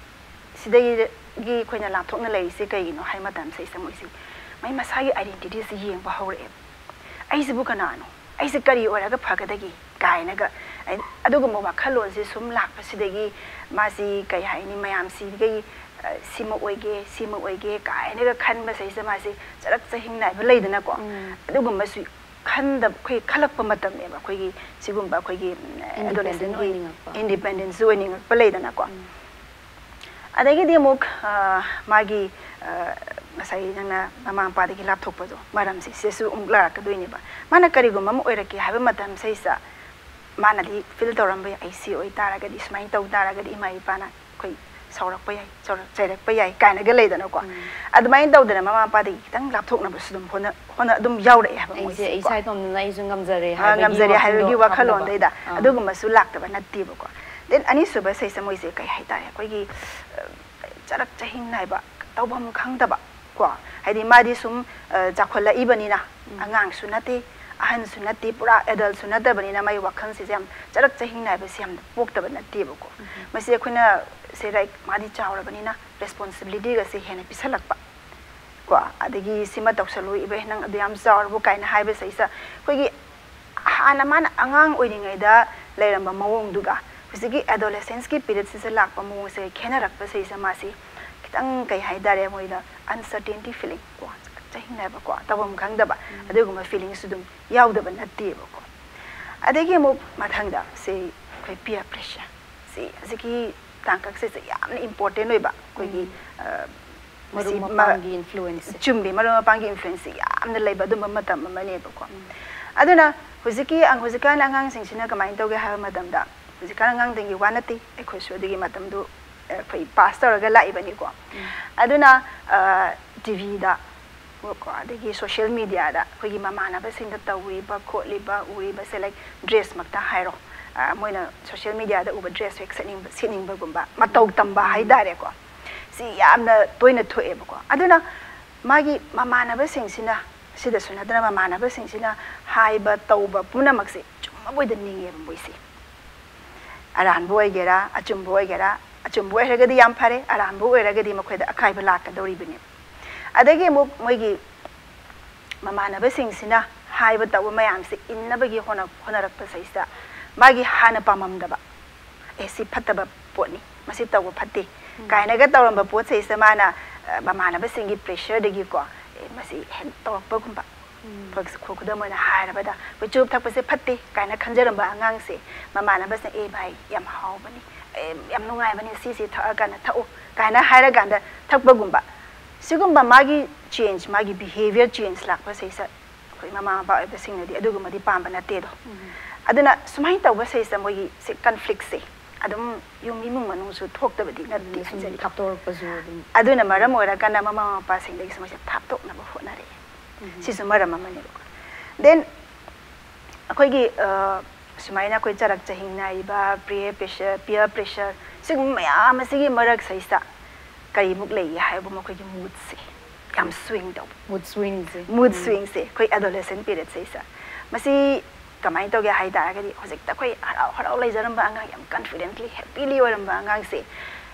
ꯁꯤꯗꯒꯤ ꯑꯩꯈꯣꯏꯅ ꯂꯥꯞꯊꯣꯛꯅ ꯂꯩꯔꯤꯁꯦ ꯀꯩꯒꯤꯅꯣ ꯍꯥꯏ ꯃꯇꯝꯁꯤꯗꯩꯁꯤꯗ ꯃꯣꯏꯁꯦ ꯃꯣꯏ ꯃꯁꯥꯒꯤ ꯑꯥꯏꯗꯦꯟꯇꯤꯇꯤꯁꯦ ꯌꯦꯡꯕ ꯍꯧꯔꯛꯑꯦꯕ꯫ "ꯑꯩꯁꯤꯕꯨ ꯀꯅꯥꯅꯣ? ꯑꯩꯁꯦ ꯀꯔꯤ ꯑꯣꯏꯔꯒ ꯐꯒꯗꯒꯦ?" ꯀꯥꯏꯅꯒ ꯑꯗꯨꯒꯨꯝꯕ ꯋꯥꯈꯜꯂꯣꯟꯁꯦ ꯁꯨꯝ ꯂꯥꯛꯄꯁꯤꯗꯒꯤ ꯃꯥꯁꯤ ꯀꯩ ꯍꯥꯏꯅꯤ, ꯃꯌꯥꯝꯁꯤꯒꯤ, ꯑ, "ꯁꯤꯃ ꯑꯣꯏꯒꯦ, ꯁꯤꯃ ꯑꯣꯏꯒꯦ" ꯀꯥꯏꯅꯒ ꯈꯟꯕꯁꯤꯗꯩꯁꯤꯗ ꯃꯥꯁꯤ ꯆꯔꯛ ꯆꯍꯤꯡ ꯅꯥꯏꯕ ꯂꯩꯗꯅꯀꯣ꯫ ꯑꯗꯨꯒꯨꯝꯕꯁꯨ ꯈꯟꯗꯕ, ꯑꯩꯈꯣꯏ ꯈꯜꯂꯛꯄ ꯃꯇꯝꯅꯦꯕ ꯑꯩꯈꯣꯏꯒꯤ ꯁꯤꯒꯨꯝꯕ ꯑꯩꯈꯣꯏꯒꯤ, ꯎꯝ, Independent adolescent-ꯀꯤ ꯑꯣꯏꯅꯤꯡꯉꯛꯄ꯫ Independence ꯑꯣꯏꯅꯤꯡꯉꯛꯄ ꯂꯩꯗꯅꯀꯣ꯫ ꯑꯗꯒꯤꯗꯤ ꯑꯃꯨꯛ, ꯑ, ꯃꯥꯒꯤ, ꯑ, ꯉꯁꯥꯏ ꯅꯪꯅ ꯃꯃꯥ ꯃꯄꯥꯗꯒꯤ ꯂꯥꯞꯊꯣꯛꯄꯗꯣ, ꯃꯔꯝꯁꯦ ꯁꯤꯗꯁꯨ ꯑꯃꯨꯛ ꯂꯥꯛꯀꯗꯣꯏꯅꯦꯕ꯫ ꯃꯥꯅ ꯀꯔꯤꯒꯨꯝꯕ ꯑꯃ ꯑꯣꯏꯔꯛꯀꯦ ꯍꯥꯏꯕ ꯃꯇꯝꯁꯤꯗꯩꯁꯤꯗ ꯃꯥꯅꯗꯤ ꯐꯤꯜ ꯇꯧꯔꯝꯕ ꯌꯥꯏ, "ꯑꯩ ꯁꯤ ꯑꯣꯏ ꯇꯥꯔꯒꯗꯤ, ꯁꯨꯃꯥꯏꯅ ꯇꯧ ꯇꯥꯔꯒꯗꯤ ꯏꯃꯥ ꯏꯄꯥꯅ ꯑꯩꯈꯣꯏ ꯁꯥꯎꯔꯛꯄ ꯌꯥꯏ, ꯆꯩꯔꯛ-, ꯆꯩꯔꯛꯄ ꯌꯥꯏ" ꯀꯥꯏꯅꯒ ꯂꯩꯗꯅꯀꯣ꯫ ꯑꯗꯨꯃꯥꯏꯅ ꯇꯧꯗꯅ ꯃꯃꯥ ꯃꯄꯥꯗꯒꯤ ꯈꯤꯇꯪ ꯂꯥꯞꯊꯣꯛꯅꯕꯁꯨ ꯑꯗꯨꯝ ꯍꯣꯠꯅ-, ꯍꯣꯠꯅ-, ꯑꯗꯨꯝ ꯌꯥꯎꯔꯛꯑꯦ ꯍꯥꯏꯕ ꯑꯩꯁꯦ ꯃꯣꯏꯁꯦꯀꯣ꯫ ꯏꯁꯥ ꯏꯇꯣꯝꯇꯅ ꯑꯩꯁꯨ ꯉꯝꯖꯔꯦ ꯑ, ꯍꯥꯏꯕꯒꯤ ꯉꯝꯖꯔꯦ ꯋꯥꯈꯜꯗꯣ ꯍꯥꯏꯕꯒꯤ ꯍꯥꯞꯅꯕ꯫ ꯋꯥꯈꯜꯂꯣꯟꯗꯩꯗ ꯑꯥ꯫ ꯑꯗꯨꯒꯨꯝꯕꯁꯨ ꯂꯥꯛꯇꯕ ꯅꯠꯇꯦꯕꯀꯣ꯫ Then ꯑꯅꯤꯁꯨꯕ ꯁꯤꯗꯩꯁꯤꯗ ꯃꯣꯏꯁꯦ ꯀꯩ ꯍꯥꯏꯇꯥꯔꯦ, ꯑꯩꯈꯣꯏꯒꯤ, ꯑ, ꯆꯔꯛ ꯆꯍꯤꯡ ꯅꯥꯏꯕ, ꯇꯧꯐꯝ ꯈꯪꯗꯕ ꯀꯣ, ꯍꯥꯏꯗꯤ ꯃꯥꯗꯤ ꯁꯨꯝ, ꯑ, ꯆꯥꯎꯈꯠꯂꯛꯏꯕꯅꯤꯅ, ꯎꯝ꯫ ꯑꯉꯥꯡꯁꯨ ꯅꯠꯇꯦ, ꯑꯍꯟꯁꯨ ꯅꯠꯇꯦ, ꯄꯨꯔꯥ adult-ꯁꯨ ꯅꯠꯇꯕꯅꯤꯅ ꯃꯥꯒꯤ ꯋꯥꯈꯜꯁꯤꯁꯦ ꯌꯥꯝ ꯆꯔꯛ ꯆꯍꯤꯡ ꯅꯥꯏꯕꯁꯦ ꯌꯥꯝ ꯄꯣꯛꯇꯕ ꯅꯠꯇꯦꯕꯀꯣ꯫ ꯎꯝ꯫ ꯃꯁꯤ ꯑꯩꯈꯣꯏꯅ ꯁꯦ, like, ꯃꯥꯗꯤ ꯆꯥꯎꯔꯕꯅꯤꯅ responsibility-ꯒꯁꯦ ꯍꯦꯟꯅ ꯄꯤꯁꯜꯂꯛꯄ ꯀꯣ, ꯑꯗꯒꯤ ꯁꯤꯃ ꯇꯧꯁꯜꯂꯨ, ꯏꯕꯦ, ꯅꯪ ꯑꯗꯨ ꯌꯥꯝ ꯆꯥꯎꯔꯕꯣ ꯀꯥꯏꯅ ꯍꯥꯏꯕꯁꯤꯗꯩꯁꯤꯗ ꯑꯩꯈꯣꯏꯒꯤ ꯍꯥꯟꯅ ꯃꯥꯅ ꯑꯉꯥꯡ ꯑꯣꯏꯔꯤꯉꯩꯗ ꯂꯩꯔꯝꯕ ꯃꯑꯣꯡꯗꯨꯒ ꯍꯧꯖꯤꯛꯀꯤ adolescence-ꯀꯤ period-ꯁꯤꯗ ꯂꯥꯛꯄ ꯃꯑꯣꯡꯁꯦ ꯈꯦꯠꯅꯔꯛꯄꯁꯤꯗꯩꯁꯤꯗ ꯃꯥꯁꯤ ꯈꯤꯇꯪ, ꯀꯩ ꯍꯥꯏꯇꯥꯔꯦ, ꯃꯣꯏꯗ uncertainty feeling ꯀꯣ, ꯆꯍꯤꯡꯅꯕꯀꯣ, ꯇꯧꯐꯝ ꯈꯪꯗꯕ, ꯎꯝ꯫ ꯑꯗꯨꯒꯨꯝꯕ feelings-ꯁꯨ ꯑꯗꯨꯝ ꯌꯥꯎꯗꯕ ꯅꯠꯇꯦꯕꯀꯣ꯫ ꯑꯗꯒꯤ ꯑꯃꯨꯛ ꯃꯊꯪꯗ ꯁꯤ ꯑꯩꯈꯣꯏ peer pressure꯫ ꯁꯤ ꯍꯧꯖꯤꯛꯀꯤ ꯇꯥꯡꯀꯛꯁꯤꯗ ꯌꯥꯝꯅ important ꯑꯣꯏꯕ ꯑꯩꯈꯣꯏꯒꯤ, ꯎꯝ꯫ ꯑ, ꯃꯔꯨꯞ ꯃꯁꯤ ꯃ-, ꯃꯄꯥꯡꯒꯤ influence-ꯁꯦ꯫ ꯆꯨꯝꯃꯤ, ꯃꯔꯨꯞ ꯃꯄꯥꯡꯒꯤ influence-ꯁꯤ ꯌꯥꯝꯅ ꯂꯩꯕ ꯑꯗꯨꯝꯕ ꯃꯇꯝ ꯑꯃꯅꯦꯕꯀꯣ꯫ ꯎꯝ꯫ ꯑꯗꯨꯅ ꯍꯧꯖꯤꯛꯀꯤ ꯑꯉ-, ꯍꯧꯖꯤꯛꯀꯥꯟ ꯑꯉꯥꯡꯁꯤꯡꯁꯤꯅ ꯀꯃꯥꯏꯅ ꯇꯧꯒꯦ ꯍꯥꯏꯕ ꯃꯇꯝꯗ, ꯍꯧꯖꯤꯛꯀꯥꯟ ꯑꯉꯥꯡꯁꯤꯡꯒꯤ ꯋꯥ ꯅꯠꯇꯦ, ꯑꯩꯈꯣꯏꯁꯨ ꯑꯗꯨꯒꯤ ꯃꯇꯝꯗꯨ, ꯑ, ꯑꯩꯈꯣꯏ pass ꯇꯧꯔꯒ ꯂꯥꯛꯏꯕꯅꯤꯀꯣ꯫ ꯎꯝ꯫ ꯑꯗꯨꯅ, ꯑ, T V-ꯗ ꯀꯣ, ꯑꯗꯒꯤ social media-ꯗ ꯑꯩꯈꯣꯏꯒꯤ ꯃꯃꯥꯟꯅꯕꯁꯤꯡꯗ ꯇꯧꯔꯤꯕ ꯈꯣꯠꯂꯤꯕ ꯎꯔꯤꯕꯁꯦ, like, dress-ꯃꯛꯇ ꯍꯥꯏꯔꯣ, ꯑ, ꯃꯣꯏꯅ social media ꯗ ꯎꯕ dress ꯍꯦꯛ ꯁꯦꯠꯅꯤꯡꯕ, ꯁꯦꯠꯅꯤꯡꯕꯒꯨꯝꯕ, ꯃꯇꯧ ꯇꯝꯕ ꯍꯥꯏꯇꯥꯔꯦꯀꯣ꯫ ꯁꯤ ꯌꯥꯝꯅ ꯇꯣꯏꯅ ꯊꯣꯛꯑꯦꯕꯀꯣ꯫ ꯑꯗꯨꯅ ꯃꯥꯒꯤ ꯃꯃꯥꯟꯅꯕꯁꯤꯡꯁꯤꯅ, ꯁꯤꯗꯁꯨ ꯅꯠꯇꯅ ꯃꯃꯥꯟꯅꯕꯁꯤꯡꯁꯤꯅ ꯍꯥꯏꯕ ꯇꯧꯕ ꯄꯨꯝꯅꯃꯛꯁꯦ ꯆꯨꯝꯃꯕꯣꯏꯗ ꯅꯤꯡꯉꯦꯕ ꯃꯣꯏꯁꯦ꯫ ꯑꯔꯥꯟꯕ ꯑꯣꯏꯒꯦꯔꯥ, ꯑꯆꯨꯝꯕ ꯑꯣꯏꯒꯦꯔꯥ, ꯑꯆꯨꯝꯕ ꯑꯣꯏꯔꯒꯗꯤ ꯌꯥꯝ ꯐꯔꯦ, ꯑꯔꯥꯟꯕ ꯑꯣꯏꯔꯒꯗꯤ ꯃꯈꯣꯏꯗ ꯑꯀꯥꯏꯕ ꯂꯥꯛꯀꯗꯧꯔꯤꯕꯅꯦꯕ꯫ ꯑꯗꯒꯤ ꯑꯃꯨꯛ ꯃꯣꯏꯒꯤ ꯃꯃꯥꯟꯅꯕꯁꯤꯡꯁꯤꯅ ꯍꯥꯏꯕ ꯇꯧꯕ ꯃꯌꯥꯝꯁꯦ ꯏꯟꯅꯕꯒꯤ ꯍꯣꯠꯅ-, ꯍꯣꯠꯅꯔꯛꯄꯁꯤꯗꯩꯁꯤꯗ ꯃꯥꯒꯤ ꯍꯥꯟꯅ ꯄꯥꯝꯃꯝꯗꯕ, "ꯑꯦ, ꯁꯤ ꯐꯠꯇꯕ ꯄꯣꯠꯅꯤ, ꯃꯁꯤ ꯇꯧꯕ ꯐꯠꯇꯦ" ꯀꯥꯏꯅꯒ ꯇꯧꯔꯝꯕ ꯄꯣꯠꯁꯤꯗꯩꯁꯤꯗ ꯃꯥꯅ, ꯑ, ꯃꯃꯥꯟꯅꯕꯁꯤꯡꯒꯤ pressure ꯗꯒꯤꯀꯣ, "ꯑꯦ, ꯃꯁꯤ ꯍꯦꯛ ꯇꯧꯔꯛꯄꯒꯨꯝꯕ"꯫ ꯈꯨ-, ꯈꯨꯗꯝ ꯑꯣꯏꯅ ꯍꯥꯏꯔꯕꯗ, ꯑꯩꯈꯣꯏ ꯆꯨꯔꯨꯞ ꯊꯛꯄꯁꯦ ꯐꯠꯇꯦ ꯀꯥꯏꯅ ꯈꯟꯖꯔꯝꯕ ꯑꯉꯥꯡꯁꯦ, ꯃꯃꯥꯟꯅꯕꯁꯤꯅ, "ꯑꯦ ꯚꯥꯏ, ꯌꯥꯝ ꯍꯥꯎꯕꯅꯤ, ꯑꯦ, ꯌꯥꯝ ꯅꯨꯡꯉꯥꯏꯕꯅꯤ, ꯁꯤꯁꯦ ꯊꯛꯑꯀꯥꯟꯗ ꯊꯛꯎ" ꯀꯥꯏꯅ ꯍꯥꯏꯔꯀꯥꯟꯗ ꯊꯛꯄꯒꯨꯝꯕ꯫ ꯁꯤꯒꯨꯝꯕ ꯃꯥꯒꯤ change, ꯃꯥꯒꯤ behaviour change ꯂꯥꯛꯄꯁꯤꯗꯩꯁꯤꯗ ꯑꯩꯈꯣꯏ ꯃꯃꯥ ꯃꯄꯥ ꯑꯣꯏꯕꯁꯤꯡꯅꯗꯤ ꯑꯗꯨꯒꯨꯝꯕꯗꯤ ꯄꯥꯝꯕ ꯅꯠꯇꯦꯗꯣ꯫ ꯑꯗꯨꯅ ꯁꯨꯃꯥꯏꯅ ꯇꯧꯕꯁꯤꯗꯩꯁꯤꯗ ꯃꯣꯏꯒꯤ ꯁꯤ conflict ꯁꯦ ꯑꯗꯨꯝ ꯌꯨꯝ ꯏꯃꯨꯡ ꯃꯅꯨꯡꯁꯨ ꯊꯣꯛꯇꯕꯗꯤ ꯅꯠꯇꯦ ꯁꯨꯝ ꯍꯥꯏꯖꯔꯤ꯫ ꯊꯥꯞꯇꯣꯔꯛꯄꯁꯨ ꯑꯗꯨꯝ ꯑꯗꯨꯅ ꯃꯔꯝ ꯑꯣꯏꯔꯀꯥꯟꯗ ꯃꯃꯥ ꯃꯄꯥꯁꯤꯡꯗꯒꯤꯁꯨ ꯃꯣꯏꯁꯦ ꯊꯥꯞꯇꯣꯛꯅꯕ ꯍꯣꯠꯅꯔꯛꯑꯦ꯫ ꯁꯤꯁꯨ ꯃꯔꯝ ꯑꯃꯅꯦꯕꯀꯣ꯫ Then ꯑꯩꯈꯣꯏꯒꯤ, ꯑ, ꯁꯨꯃꯥꯏꯅ ꯑꯩꯈꯣꯏ ꯆꯔꯛ ꯆꯍꯤꯡ ꯅꯥꯏꯔꯤꯕ, peer pressure, peer pressure, ꯁꯤꯒꯨꯝꯕ ꯃꯌꯥꯝ ꯑꯁꯤꯒꯤ ꯃꯔꯛꯁꯤꯗꯩꯁꯤꯗ ꯀꯔꯤꯃꯨꯛ ꯂꯩꯒꯦ ꯍꯥꯏꯕ ꯃꯈꯣꯏꯒꯤ mood ꯁꯦ ꯌꯥꯝ swing ꯇꯧꯕ꯫ Mood swing ꯁꯦ꯫ Mood swing ꯁꯦ ꯑꯩꯈꯣꯏ adolescent period ꯁꯤꯗꯩꯁꯤꯗ꯫ ꯃꯁꯤ ꯀꯃꯥꯏꯅ ꯇꯧꯒꯦ ꯍꯥꯏ ꯇꯥꯔꯒꯗꯤ, ꯍꯧꯖꯤꯛꯇ ꯑꯩꯈꯣꯏ ꯍꯔꯥꯎ ꯍꯔꯥꯎ ꯂꯩꯖꯔꯝꯕ ꯑꯉꯥꯡ, ꯌꯥꯝ confidently, happily ꯑꯣꯏꯔꯝꯕ ꯑꯉꯥꯡꯁꯦ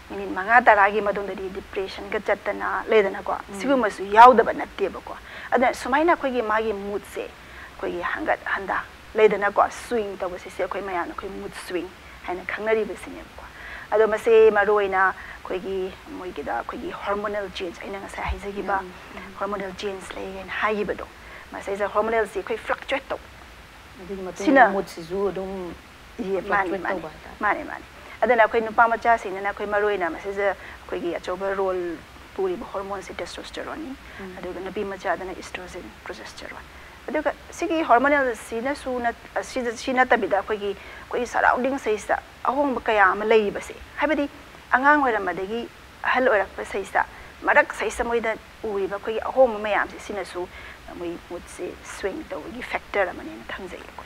minute ꯃꯉꯥ ꯇꯔꯥꯒꯤ ꯃꯇꯨꯡꯗꯗꯤ depression ꯒ ꯆꯠꯇꯅ ꯂꯩꯗꯅꯀꯣ, ꯁꯤꯒꯨꯝꯕꯁꯨ ꯌꯥꯎꯗꯕ ꯅꯠꯇꯦꯕꯀꯣ꯫ ꯑꯗꯨꯅ ꯁꯨꯃꯥꯏꯅ ꯑꯩꯈꯣꯏꯒꯤ ꯃꯥꯒꯤ mood ꯁꯦ ꯑꯩꯈꯣꯏꯒꯤ ꯍꯪꯒꯠ ꯍꯟꯗ ꯂꯩꯗꯅꯀꯣ, swing ꯇꯧꯕꯁꯤꯁꯦ ꯑꯩꯈꯣꯏ ꯃꯌꯥꯝꯅ ꯑꯩꯈꯣꯏ mood swing ꯍꯥꯏꯅ ꯈꯪꯅꯔꯤꯕꯁꯤꯅꯦꯕꯀꯣ꯫ ꯑꯗꯣ ꯃꯁꯤ ꯃꯔꯨꯑꯣꯏꯅ ꯑꯩꯈꯣꯏꯒꯤ ꯃꯣꯏꯒꯤꯗ ꯑꯩꯈꯣꯏꯒꯤ hormonal change, ꯑꯩꯅ ꯉꯁꯥꯏ ꯍꯥꯏꯖꯈꯤꯕ hormonal change ꯂꯩ ꯍꯥꯏꯅ ꯍꯥꯏꯈꯤꯕꯗꯣ, ꯃꯁꯤꯗ hormonal ꯁꯤ ꯑꯩꯈꯣꯏ fluctuate ꯇꯧꯕ꯫ ꯑꯗꯨꯒꯤ ꯃꯇꯨꯡ ꯁꯤꯅ mood ꯁꯤꯁꯨ ꯑꯗꯨꯝ ꯌꯦ, ꯃꯥꯅꯤ, fluctuate ꯃꯥꯅꯤ, ꯇꯧꯕ ꯍꯥꯏꯇꯥꯔꯦ꯫ ꯃꯥꯅꯤ, ꯃꯥꯅꯤ꯫ ꯑꯗꯨꯅ ꯑꯩꯈꯣꯏ ꯅꯨꯄꯥ ꯃꯆꯥꯁꯤꯡꯗꯅ ꯑꯩꯈꯣꯏ ꯃꯔꯨꯑꯣꯏꯅ ꯃꯁꯤꯗ ꯑꯩꯈꯣꯏꯒꯤ ꯑꯆꯧꯕ role ꯄꯨꯔꯤꯕ hormone ꯁꯤ testosterone ꯅꯤ, ꯑꯗꯨꯒ ꯅꯨꯄꯤ ꯃꯆꯥꯗꯅ estrogen, progesterone꯫ ꯑꯗꯨꯒ ꯁꯤꯒꯤ hormonal ꯁꯤꯅꯁꯨ ꯅꯠ-, ꯑꯁꯤꯗ, ꯁꯤ ꯅꯠꯇꯕꯤꯗ ꯑꯩꯈꯣꯏꯒꯤ, ꯑꯩꯈꯣꯏꯒꯤ surrounding ꯁꯤꯗꯩꯁꯤꯗ ꯑꯍꯣꯡꯕ ꯀꯌꯥ ꯑꯃ ꯂꯩꯔꯤꯕꯁꯦ, ꯍꯥꯏꯕꯗꯤ ꯑꯉꯥꯡ ꯑꯣꯏꯔꯝꯕꯗꯒꯤ ꯑꯍꯜ ꯑꯣꯏꯔꯛꯄ ꯁꯤꯗꯩꯁꯤꯗ, ꯃꯔꯛ ꯁꯤꯗꯩꯁꯤꯗ ꯃꯣꯏꯗ ꯎꯔꯤꯕ ꯑꯩꯈꯣꯏꯒꯤ ꯑꯍꯣꯡꯕ ꯃꯌꯥꯝꯁꯦ, ꯁꯤꯅꯁꯨ ꯃꯣꯏ mood ꯁꯦ swing ꯇꯧꯕꯒꯤ factor ꯑꯃꯅꯦꯅ ꯈꯪꯖꯩꯌꯦꯀꯣ꯫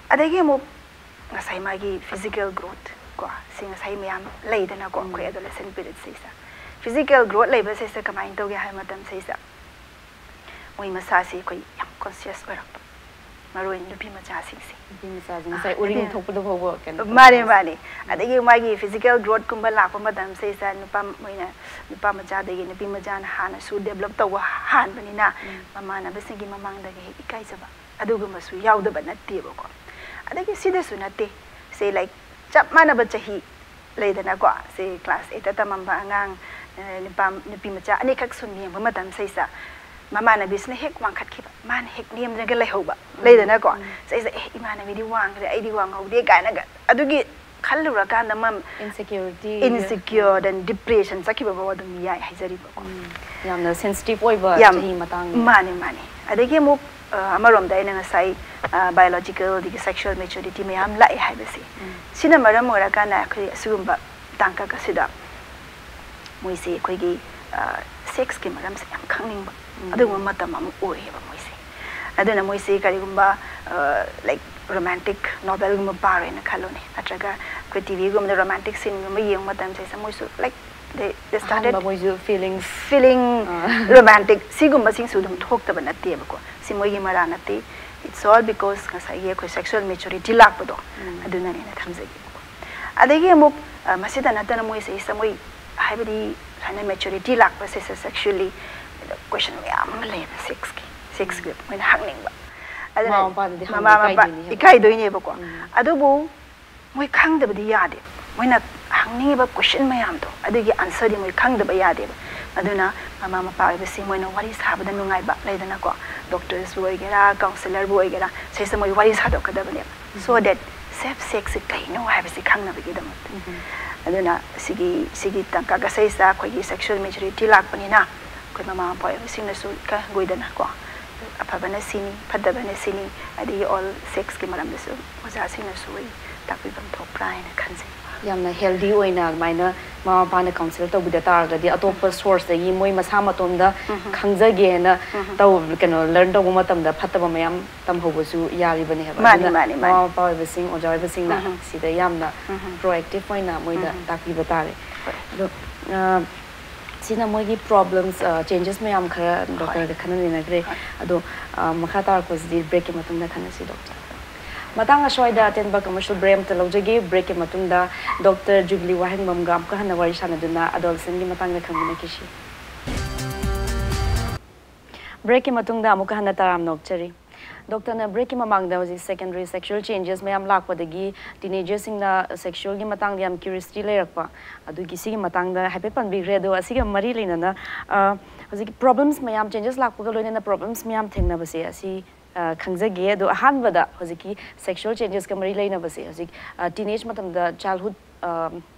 ꯑꯗꯒꯤ ꯑꯃꯨꯛ ꯉꯁꯥꯏ ꯃꯥꯒꯤ physical growth ꯀꯣ, ꯁꯤ ꯉꯁꯥꯏ ꯃꯌꯥꯝ ꯂꯩꯗꯅꯀꯣ, ꯑꯩꯈꯣꯏ adolescent period ꯁꯤꯁꯦ꯫ Physical growth ꯂꯩꯕ ꯁꯤꯁꯦ ꯀꯃꯥꯏꯅ ꯇꯧꯒꯦ ꯍꯥꯏꯕ ꯃꯇꯝ ꯁꯤꯁꯦ, ꯃꯣꯏ ꯃꯁꯥꯁꯤ ꯑꯩꯈꯣꯏ ꯌꯥꯝ conscious ꯑꯣꯏꯔꯛꯄ, ꯃꯔꯨ ꯑꯣꯏꯅ ꯅꯨꯄꯤ ꯃꯆꯥꯁꯤꯡꯁꯦ꯫ ꯅꯨꯄꯤ ꯃꯆꯥꯁꯤꯡ ꯉꯁꯥꯏ ꯎꯔꯤꯡ ꯊꯣꯛꯄꯗꯨ ꯐꯥꯎꯕ ꯀꯩꯅꯣ ꯃꯥꯅꯦ, ꯃꯥꯅꯦ꯫ ꯑꯗꯒꯤ ꯃꯥꯒꯤ physical growth ꯀꯨꯝꯕ ꯂꯥꯛꯄ ꯃꯇꯝ ꯁꯤꯗꯩꯁꯤꯗ ꯅꯨꯄꯥ ꯃꯣꯏꯅ, ꯅꯨꯄꯥ ꯃꯆꯥꯗꯒꯤ ꯅꯨꯄꯤ ꯃꯆꯥꯅ ꯍꯥꯟꯅꯁꯨ develop ꯇꯧꯕ ꯍꯥꯟꯕꯅꯤꯅ, ꯃꯃꯥꯟꯅꯕꯁꯤꯡꯒꯤ ꯃꯃꯥꯡꯗꯒꯤ ꯍꯦꯛ ꯏꯀꯥꯏꯖꯕ ꯑꯗꯨꯒꯨꯝꯕꯁꯨ ꯌꯥꯎꯗꯕ ꯅꯠꯇꯦꯕꯀꯣ꯫ ꯑꯗꯒꯤ ꯁꯤꯗꯁꯨ ꯅꯠꯇꯦ, ꯁꯦ, like, ꯆꯞ ꯃꯥꯟꯅꯕ ꯆꯍꯤ ꯂꯩꯗꯅꯀꯣ, ꯁꯦ, class eight ꯇ ꯇꯝꯃꯝꯕ ꯑꯉꯥꯡ, ꯑ, ꯅꯨꯄꯥ, ꯅꯨꯄꯤ ꯃꯆꯥ ꯑꯅꯤꯈꯛ ꯁꯨꯝ ꯌꯦꯡꯕ ꯃꯇꯝ ꯁꯤꯗꯩꯁꯤꯗ ꯃꯃꯥꯟꯅꯕꯤꯁꯤꯅ ꯍꯦꯛ ꯋꯥꯡꯈꯠꯈꯤꯕ, ꯃꯥꯅ ꯍꯦꯛ ꯅꯦꯝꯗꯅꯒ ꯂꯩꯍꯧꯕ ꯂꯩꯗꯅꯀꯣ꯫ ꯁꯤꯗꯩꯁꯤꯗ, "ꯑꯦ, ꯏꯃꯥꯟꯅꯕꯤꯗꯤ ꯋꯥꯡꯈ꯭ꯔꯦ, ꯑꯩꯗꯤ ꯋꯥꯡꯍꯧꯗꯦ" ꯀꯥꯏꯅꯒ, ꯑꯗꯨꯒꯤ ꯈꯜꯂꯨꯔꯀꯥꯟꯗ ꯃꯝ insecurity insecure and depression ꯆꯠꯈꯤꯕ ꯐꯥꯎ ꯑꯗꯨꯝ ꯌꯥꯏ ꯍꯥꯏꯖꯔꯤꯕꯀꯣ꯫ ꯌꯥꯝꯅ sensitive ꯑꯣꯏꯕ ꯌꯥꯝ ꯆꯍꯤ ꯃꯇꯥꯡ꯫ ꯃꯥꯅꯦ, ꯃꯥꯅꯦ꯫ ꯑꯗꯒꯤ ꯑꯃꯨꯛ, ꯑ, ꯑꯃꯔꯣꯝꯗ ꯑꯩꯅ ꯉꯁꯥꯏ, ꯑ, biological ꯑꯗꯒꯤ sexual maturity ꯃꯌꯥꯝ ꯂꯥꯛꯑꯦ ꯍꯥꯏꯕꯁꯦ, ꯁꯤꯅ ꯃꯔꯝ ꯑꯣꯏꯔꯀꯥꯟꯗ ꯑꯩꯈꯣꯏ ꯑꯁꯤꯒꯨꯝꯕ ꯇꯥꯡꯀꯛ ꯑꯁꯤꯗ ꯃꯣꯏꯁꯦ ꯑꯩꯈꯣꯏꯒꯤ, ꯑ, sex ꯀꯤ ꯃꯔꯝꯁꯦ ꯌꯥꯝ ꯈꯪꯅꯤꯡꯕ ꯑꯗꯨꯒꯨꯝꯕ ꯃꯇꯝ ꯑꯃ ꯑꯣꯏꯌꯦꯕ ꯃꯣꯏꯁꯦ꯫ ꯑꯗꯨꯅ ꯃꯣꯏꯁꯦ ꯀꯔꯤꯒꯨꯝꯕ, ꯑ, like, romantic novel ꯒꯨꯝꯕ ꯄꯥꯔꯦꯅ ꯈꯜꯂꯣꯅꯦ, ꯅꯠꯇ꯭ꯔꯒ ꯑꯩꯈꯣꯏ T V ꯒꯨꯝꯕꯗ romantic scene ꯒꯨꯝꯕ ꯌꯦꯡꯕ ꯃꯇꯝꯁꯤꯗ ꯃꯣꯏꯁꯨ, like, they, they started ꯑꯍꯥꯟꯕ ꯃꯣꯏꯁꯨ feelings feeling romantic ꯁꯤꯒꯨꯝꯕꯁꯤꯡꯁꯨ ꯑꯗꯨꯝ ꯊꯣꯛꯇꯕ ꯅꯠꯇꯦꯕꯀꯣ꯫ ꯁꯤ ꯃꯣꯏꯒꯤ ꯃꯔꯥ ꯅꯠꯇꯦ꯫ It's all because ꯉꯁꯥꯏꯒꯤ ꯑꯩꯈꯣꯏ sexual maturity ꯂꯥꯛꯄꯗꯣ, ꯑꯗꯨꯅꯅꯦꯅ ꯊꯝꯖꯒꯦꯕꯀꯣ꯫ ꯑꯗꯒꯤ ꯑꯃꯨꯛ, ꯑ, ꯃꯁꯤꯗ ꯅꯠꯇꯅ ꯃꯣꯏꯁꯦ ꯁꯤꯗ ꯃꯣꯏ, ꯍꯥꯏꯕꯗꯤ ꯁꯨꯃꯥꯏꯅ maturity ꯂꯥꯛꯄꯁꯦ sexually question ꯃꯌꯥꯝ ꯑꯃ ꯂꯩꯌꯦꯕ sex ꯀꯤ꯫ Sex ꯀꯤ ꯃꯣꯏꯅ ꯍꯪꯅꯤꯡꯕ꯫ ꯑꯗꯨꯅ ꯃꯃꯥ ꯃꯄꯥꯗꯗꯤ ꯍꯪꯕ ꯃꯃꯥ ꯃꯄꯥ ꯏꯀꯥꯏꯗꯣꯏꯅꯦ ꯍꯥꯏꯕ꯫ ꯏꯀꯥꯏꯗꯣꯏꯅꯦꯕꯀꯣ꯫ ꯑꯗꯨꯕꯨ ꯃꯣꯏ ꯈꯪꯗꯕꯗꯤ ꯌꯥꯗꯦ꯫ ꯃꯣꯏꯅ ꯍꯪꯅꯤꯡꯉꯤꯕ question ꯃꯌꯥꯝꯗꯣ, ꯑꯗꯨꯒꯤ answer ꯗꯤ ꯃꯣꯏ ꯈꯪꯗꯕ ꯌꯥꯗꯦꯕ꯫ ꯑꯗꯨꯅ ꯃꯃꯥ ꯃꯄꯥ ꯑꯣꯏꯕꯁꯤ ꯃꯣꯏꯅ ꯋꯥꯔꯤ ꯁꯥꯕꯗ ꯅꯨꯡꯉꯥꯏꯕ ꯂꯩꯗꯅꯀꯣ, doctors ꯕꯨ ꯑꯣꯏꯒꯦꯔꯥ, counsellor ꯕꯨ ꯑꯣꯏꯒꯦꯔꯥ, ꯁꯤꯁꯤꯗ ꯃꯣꯏ ꯋꯥꯔꯤ ꯁꯥꯗꯣꯛꯀꯗꯕꯅꯦꯕ꯫ So that safe sex ꯁꯤ ꯀꯩꯅꯣ ꯍꯥꯏꯕꯁꯤ ꯈꯪꯅꯕꯒꯤꯗꯃꯛꯇ꯫ ꯑꯗꯨꯅ ꯁꯤꯒꯤ, ꯁꯤꯒꯤ ꯇꯥꯡꯀꯛ ꯑꯁꯤꯗꯩꯁꯤꯗ ꯑꯩꯈꯣꯏꯒꯤ sexual maturity ꯂꯥꯛꯄꯅꯤꯅ, ꯑꯩꯈꯣꯏ ꯃꯃꯥ ꯃꯄꯥ ꯑꯣꯏꯕꯁꯤꯡꯅꯁꯨ ꯏꯀꯥꯏ ꯍꯪꯒꯣꯏꯗꯅꯀꯣ, ꯑꯐꯕꯅ ꯁꯤꯅꯤ, ꯐꯠꯇꯕꯅ ꯁꯤꯅꯤ, ꯑꯗꯒꯤ all sex ꯀꯤ ꯃꯔꯝꯗꯁꯨ ꯑꯣꯖꯥꯁꯤꯡꯅꯁꯨ ꯑꯩ ꯇꯥꯛꯄꯤꯐꯝ ꯊꯣꯛꯄ꯭ꯔꯥ ꯍꯥꯏꯅ ꯈꯟꯖꯩ꯫ ꯌꯥꯝꯅ healthy ꯑꯣꯏꯅ ꯑꯗꯨꯃꯥꯏꯅ ꯃꯃꯥ ꯃꯄꯥꯅ counsel ꯇꯧꯕꯤꯗ ꯇꯥꯔꯒꯗꯤ, ꯑꯇꯣꯞꯄ source ꯇꯒꯤ ꯃꯣꯏ ꯃꯁꯥ ꯃꯇꯣꯝꯗ ꯈꯪꯖꯒꯦꯅ ꯇꯧ, ꯀꯩꯅꯣ, learn ꯇꯧꯕ ꯃꯇꯝꯗ ꯐꯠꯇꯕ ꯃꯌꯥꯝ ꯇꯝꯍꯧꯕꯁꯨ ꯌꯥꯔꯤꯕꯅꯦ ꯍꯥꯏꯕ꯫ ꯃꯥꯅꯤ, ꯑꯗꯨꯅ ꯃꯥꯅꯤ, ꯃꯥꯅꯤ꯫ ꯃꯃꯥ ꯃꯄꯥ ꯑꯣꯏꯕꯁꯤꯡ, ꯑꯣꯖꯥ ꯑꯣꯏꯕꯁꯤꯡꯅ ꯁꯤꯗ ꯌꯥꯝꯅ proactive ꯑꯣꯏꯅ ꯃꯣꯏꯗ ꯇꯥꯛꯄꯤꯕ ꯇꯥꯔꯦ꯫ ꯑꯗꯣ, ꯑ, ꯁꯤꯅ ꯃꯣꯏꯒꯤ problems, ꯑ, changes ꯃꯌꯥꯝ ꯈꯔ doctor ꯗ ꯈꯟꯅ ꯅꯩꯅꯈ꯭ꯔꯦ꯫ ꯑꯗꯣ, ꯑ, ꯃꯈꯥ ꯇꯥꯔꯛꯄꯁꯤꯗꯤ break ꯀꯤ ꯃꯇꯨꯡꯗ ꯈꯟꯅꯁꯤ, doctor꯫ ꯃꯇꯥꯡ ꯑꯁ꯭ꯋꯥꯏꯗ ꯑꯇꯦꯟꯕ commercial break ꯑꯃꯇ ꯂꯧꯖꯒꯦ꯫ Break ꯀꯤ ꯃꯇꯨꯡꯗ Doctor Jubilee ꯋꯥꯍꯦꯡꯕꯝꯒ ꯑꯃꯨꯛꯀ ꯍꯟꯅ ꯋꯥꯔꯤ ꯁꯥꯟꯅꯗꯨꯅ adolescent ꯀꯤ ꯃꯇꯥꯡꯗ ꯈꯪꯃꯤꯟꯅꯈꯤꯁꯤ꯫ Break ꯀꯤ ꯃꯇꯨꯡꯗ ꯑꯃꯨꯛꯀ ꯍꯟꯅ ꯇꯔꯥꯝꯅ ꯑꯣꯛꯆꯔꯤ꯫ Doctor ꯅ break ꯀꯤ ꯃꯃꯥꯡꯗ ꯍꯧꯖꯤꯛ secondary sexual changes ꯃꯌꯥꯝ ꯂꯥꯛꯄꯗꯒꯤ teenagers ꯁꯤꯡꯅ sexual ꯒꯤ ꯃꯇꯥꯡꯗ ꯌꯥꯝ curiosity ꯂꯩꯔꯛꯄ, ꯑꯗꯨꯒꯤ ꯁꯤꯒꯤ ꯃꯇꯥꯡꯗ ꯍꯥꯏꯐꯦꯠ ꯄꯟꯕꯤꯈ꯭ꯔꯦ꯫ ꯑꯗꯣ ꯑꯁꯤꯒ ꯃꯔꯤ ꯂꯩꯅꯅ, ꯑ, ꯍꯧꯖꯤꯛꯀꯤ problems ꯃꯌꯥꯝ, changes ꯂꯥꯛꯄꯒ ꯂꯣꯏꯅꯅ problems ꯃꯌꯥꯝ ꯊꯦꯡꯅꯕꯁꯦ ꯑꯁꯤ, ꯑ, ꯈꯪꯖꯒꯦ꯫ ꯑꯗꯣ ꯑꯍꯥꯟꯕꯗ ꯍꯧꯖꯤꯛꯀꯤ sexual changes ꯀ ꯃꯔꯤ ꯂꯩꯅꯕꯁꯦ, ꯍꯧꯖꯤꯛ, ꯑ, teenage ꯃꯇꯝꯗ, childhood, ꯑ,